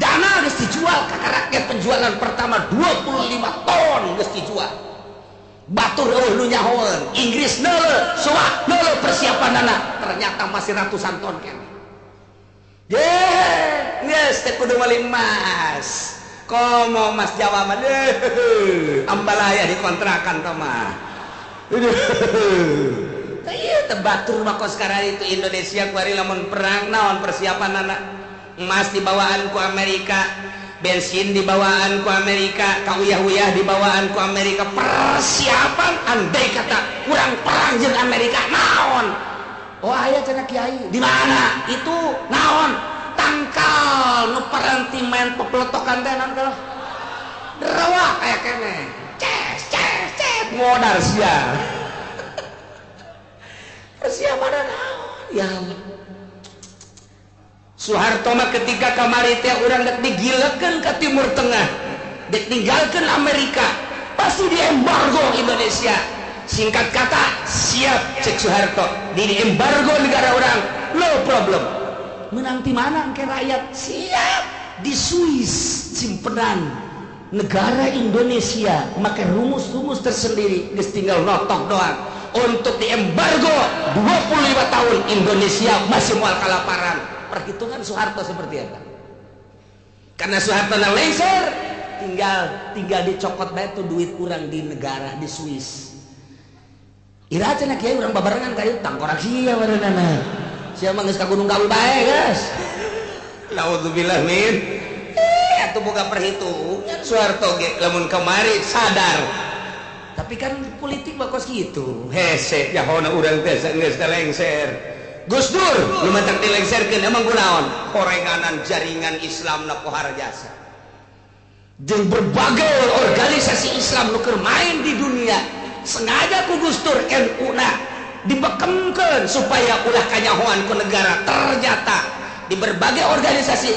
Dana geus dijual ka rakyat, penjualan pertama 25 ton geus dijual. Batur eueuh nu nyahoeun, Inggris neuleuh, soak neuleuh persiapanana, ternyata masih ratusan ton keneh. Ye, geus teh kudu meuli emas. Komo Mas Jawa mah ambalaya dikontrakan tah mah. Ieu teh batur mah kos sekarang itu Indonesia kuari lamun perang naon persiapan anak emas dibawaan ku Amerika, bensin dibawaan ku Amerika, kauyah-uyah dibawaan ku Amerika, persiapan andai kata kurang perang jeung Amerika naon. Oh aya cenah kiai di mana? Itu naon? Tangkal nu paranti main pepeletokan teh naon kalau derawak aya keneh. Ces ces ces modar sia. Persiapan naon? Ya Allah. Soeharto mah ketika kamari teh urang dek digilekeun ke Timur Tengah, dek ninggalkeun Amerika, pasti diembargo Indonesia. Singkat kata, siap cek Soeharto, di embargo negara orang, no problem. Menang di mana ke rakyat? Siap di Swiss simpenan negara Indonesia, maka rumus-rumus tersendiri, geus tinggal notok doang. Untuk diembargo 25 tahun Indonesia masih moal kalaparan. Perhitungan Soeharto seperti apa? Karena Soeharto lengser, tinggal dicokot bae tuh duit kurang di negara di Swiss. Ira cenah kiai urang babarengan ka ieu tangkorak sia barenana. Sia mah geus ka Gunung Gawi bae, guys. Naudzubillah min. Atuh boga perhitungan Soeharto ge lamun kamari sadar. Tapi kan politik mah kos kitu. Hese jahona urang teh geus lengser. Gus Dur nu matak dilengserkeun emang kunaon? Horenganan jaringan Islam na pohara jasa. Jeung berbagai organisasi Islam nu keur main di dunia, sengaja ku Gus Dur NU na dibekemkeun supaya ulah kanyahoan ku negara. Ternyata di berbagai organisasi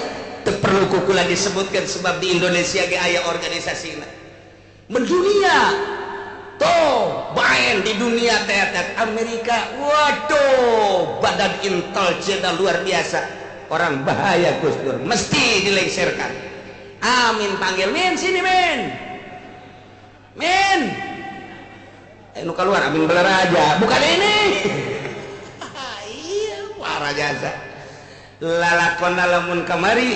teu perlu ku kula disebutkeun sebab di Indonesia ge aya organisasina. Mendunia tuh main di dunia teater Amerika, waduh badan intelijen luar biasa, orang bahaya Gus Dur mesti dilengserkan. Amin panggil min sini min min, nu keluar amin belaraja bukan ini. Iya parah jasa lalakon lamun kamari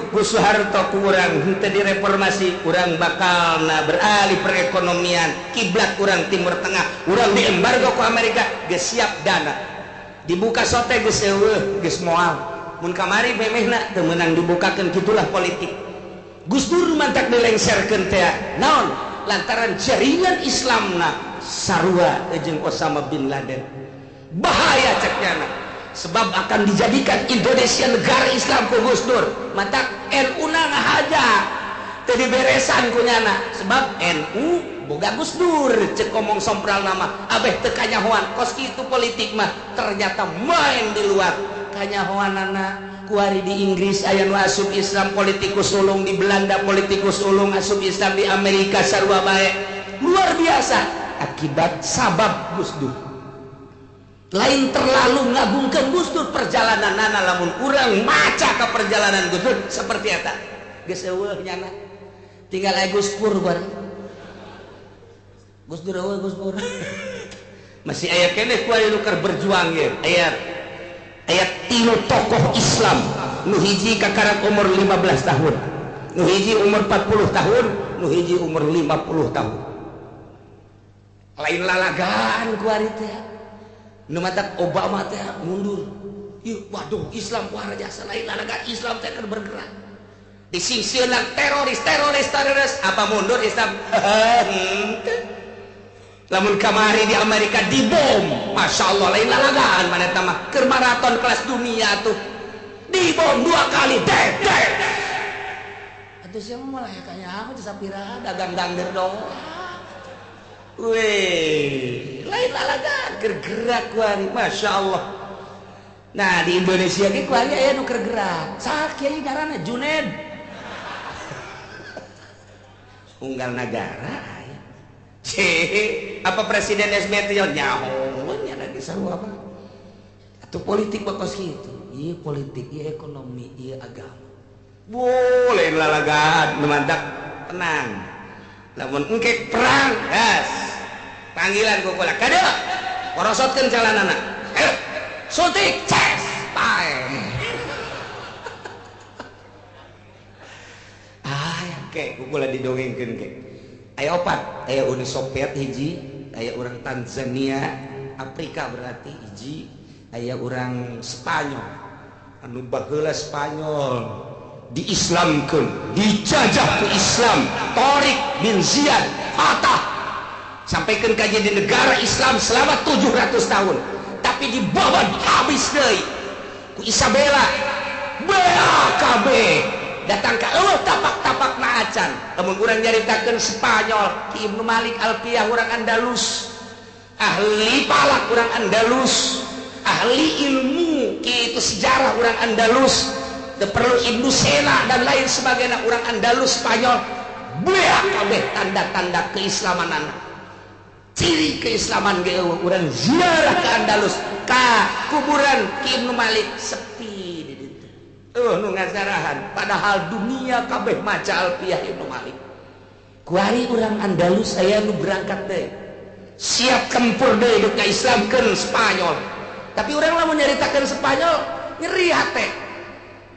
Gus Soeharto kurang henteu direformasi, urang bakalna beralih perekonomian kiblat urang Timur Tengah, urang diembargo ku Amerika geus siap dana dibuka sote geus eueuh geus moal. Mun kamari memehna teu meunang dibukakeun, kitulah politik. Gus Dur mantak dilengserkeun teh naon lantaran jaringan Islamna sarua jeung Osama bin Laden. Bahaya cek nyana, sebab akan dijadikan Indonesia negara Islam ku Gus Dur. Matak NU na ngahaja teu diberesan ku nyana, sebab NU boga Gus Dur cek omong sompral nama abeh teu kanyahoan kos kitu politik mah. Ternyata main di luar kanyahoanana. Kuari di Inggris aya nu asup Islam politikus ulung, di Belanda politikus ulung asup Islam, di Amerika sarua bae. Luar biasa akibat sabab Gus Dur. Lain terlalu ngagungkeun Gus Dur perjalanan nana, lamun urang maca ke perjalanan Gus Dur seperti eta geus eueuh nyana tinggal aya Gus Pur bari Gus Dur eueuh Gus Pur masih aya keneh ku aya nu keur berjuang ye. Aya tilu tokoh Islam nu hiji kakarak umur 15 tahun, nu hiji umur 40 tahun, nu hiji umur 50 tahun. Lain lalagaan ku ari teh nu matak Obama teh mundur. Ih, waduh Islam pohara jasa, lain lalagaan Islam teh keur bergerak. Disingsieunan teroris teroris teroris, apa mundur Islam? Lamun kamari di Amerika dibom, Masya Allah lain lalagaan mana mah keur maraton kelas dunia tuh dibom 2 kali dek dek. Atuh sia mah malah kayaknya aku teh sapira dagang dangder doang. Weh, lain lalagaan keur gerak kuari, Masya Allah. Nah di Indonesia ge kuari aya nu keur gerak. Saha kiai ngaranna Juned. Unggal nagara aya. Apa Presiden SBY teh nyaho nya lagi sarua apa? Atuh politik mah kos kitu. Ieu politik, ieu ekonomi, ieu agama. Boleh lalagaan nu mantak tenang. Lamun engke perang, gas. Panggilan ku kula kade. Porosotkeun jalanana. Suntik, ces, pae. Ah, ya. Ke kukula didongengkeun ke. Aya opat, aya Uni Soviet hiji, aya urang Tanzania, Afrika berarti hiji, aya urang Spanyol. Anu baheula Spanyol diislamkeun, dijajah ku Islam, Tariq bin Ziyad fatah. Sampaikan ka jadi negara Islam selama 700 tahun. Tapi dibawa habis deui ku Isabella. BAKB datang ka eueuh tapak-tapak na acan. Lamun urang nyaritakeun Spanyol, Ki Ibnu Malik Alfiyah urang Andalus, ahli falak urang Andalus, ahli ilmu kitu sejarah urang Andalus, teu perlu Ibnu Sena dan lain sebagainya urang Andalus Spanyol. BAKB tanda-tanda keislamanana. Ciri keislaman ge eueuh urang ziarah ke Andalus ka kuburan Ki Ibnu Malik sepi di ditu. Nu ngazarahan padahal dunia kabeh maca Alfiyah Ibnu Malik. Kuari urang Andalus aya nu berangkat deui. Siap tempur deui deuk ngaislamkeun Spanyol. Tapi urang lamun nyaritakeun Spanyol nyeri hate.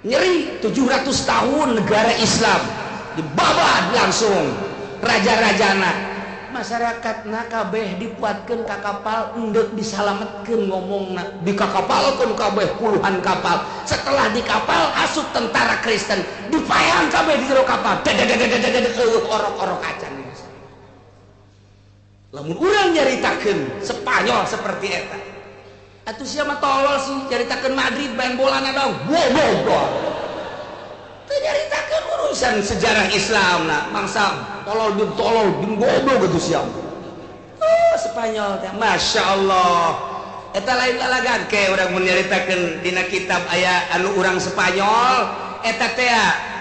Nyeri 700 tahun negara Islam dibabat langsung raja-rajana. Masyarakat na kabeh dipuatkeun ka kapal endek disalametkeun ngomongna dikakapalkeun kabeh puluhan kapal. Setelah di kapal asup tentara Kristen dipayang kabeh di jero kapal. Eueuh orok-orok acan. Lamun urang nyaritakeun Spanyol seperti eta. Atuh sia mah tolol sih nyaritakeun Madrid main bolana dong. Goblok. Teu nyaritakeun urusan sejarah Islam na mangsa tolol bin goblok gitu siap. Oh, Spanyol teh Masya Allah. Eta lain lalagan ke urang mun nyaritakeun dina kitab aya anu urang Spanyol eta teh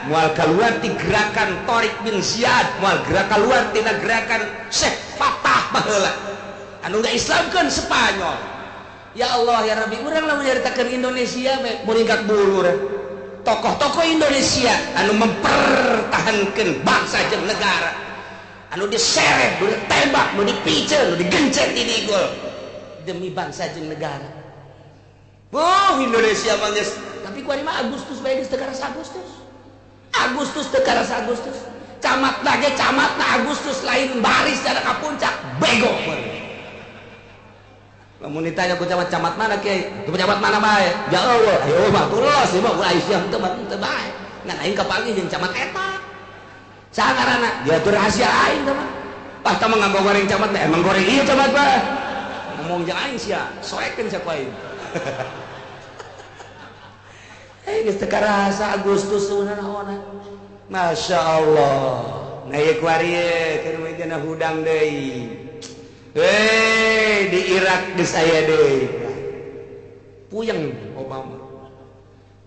moal kaluar ti gerakan Tariq bin Ziyad, moal gerak kaluar tina gerakan Syekh Fatah baheula. Anu ngaislamkeun Spanyol. Ya Allah ya Rabbi, urang lamun nyaritakeun Indonesia muringkak bulu urang. Tokoh-tokoh Indonesia anu mempertahankan bangsa jeung negara anu diseret, nu ditembak, nu dipiceun, nu digencet di digol demi bangsa jeung negara. Oh, Indonesia mah geus, tapi kuari mah Agustus bae geus teu karasa Agustus. Agustus teu karasa Agustus. Camat lagi camat na Agustus lain baris dana ka puncak bego. Lamun ditanya ku camat, camat mana kiai? Ku camat mana bae? Ya Allah, ayo mah tulos ieu mah ulah siang teu mah teu bae. Ngan aing kapanggih jeung camat eta. Saha ngaranna? Dia tuh rahasia aing teh mah. Ah tah mah nganggo goreng camat teh, emang goreng ieu camat bae. Ngomong jeung aing sia, soekeun sia ku aing. Geus teu karasa Agustus naonna. Masya Allah. Nah ieu kuari keur mah hudang deui. Hei, di Irak geus aya deui. Puyeng Obama.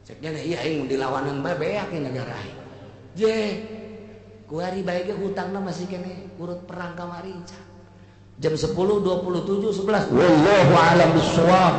Ceknya iya aing mun dilawanan bae beak ieu negara aing. Je, kuari bae ge hutangna masih keneh urut perang kamari. Jam 10.27.11. Wallahu a'lam bissawab.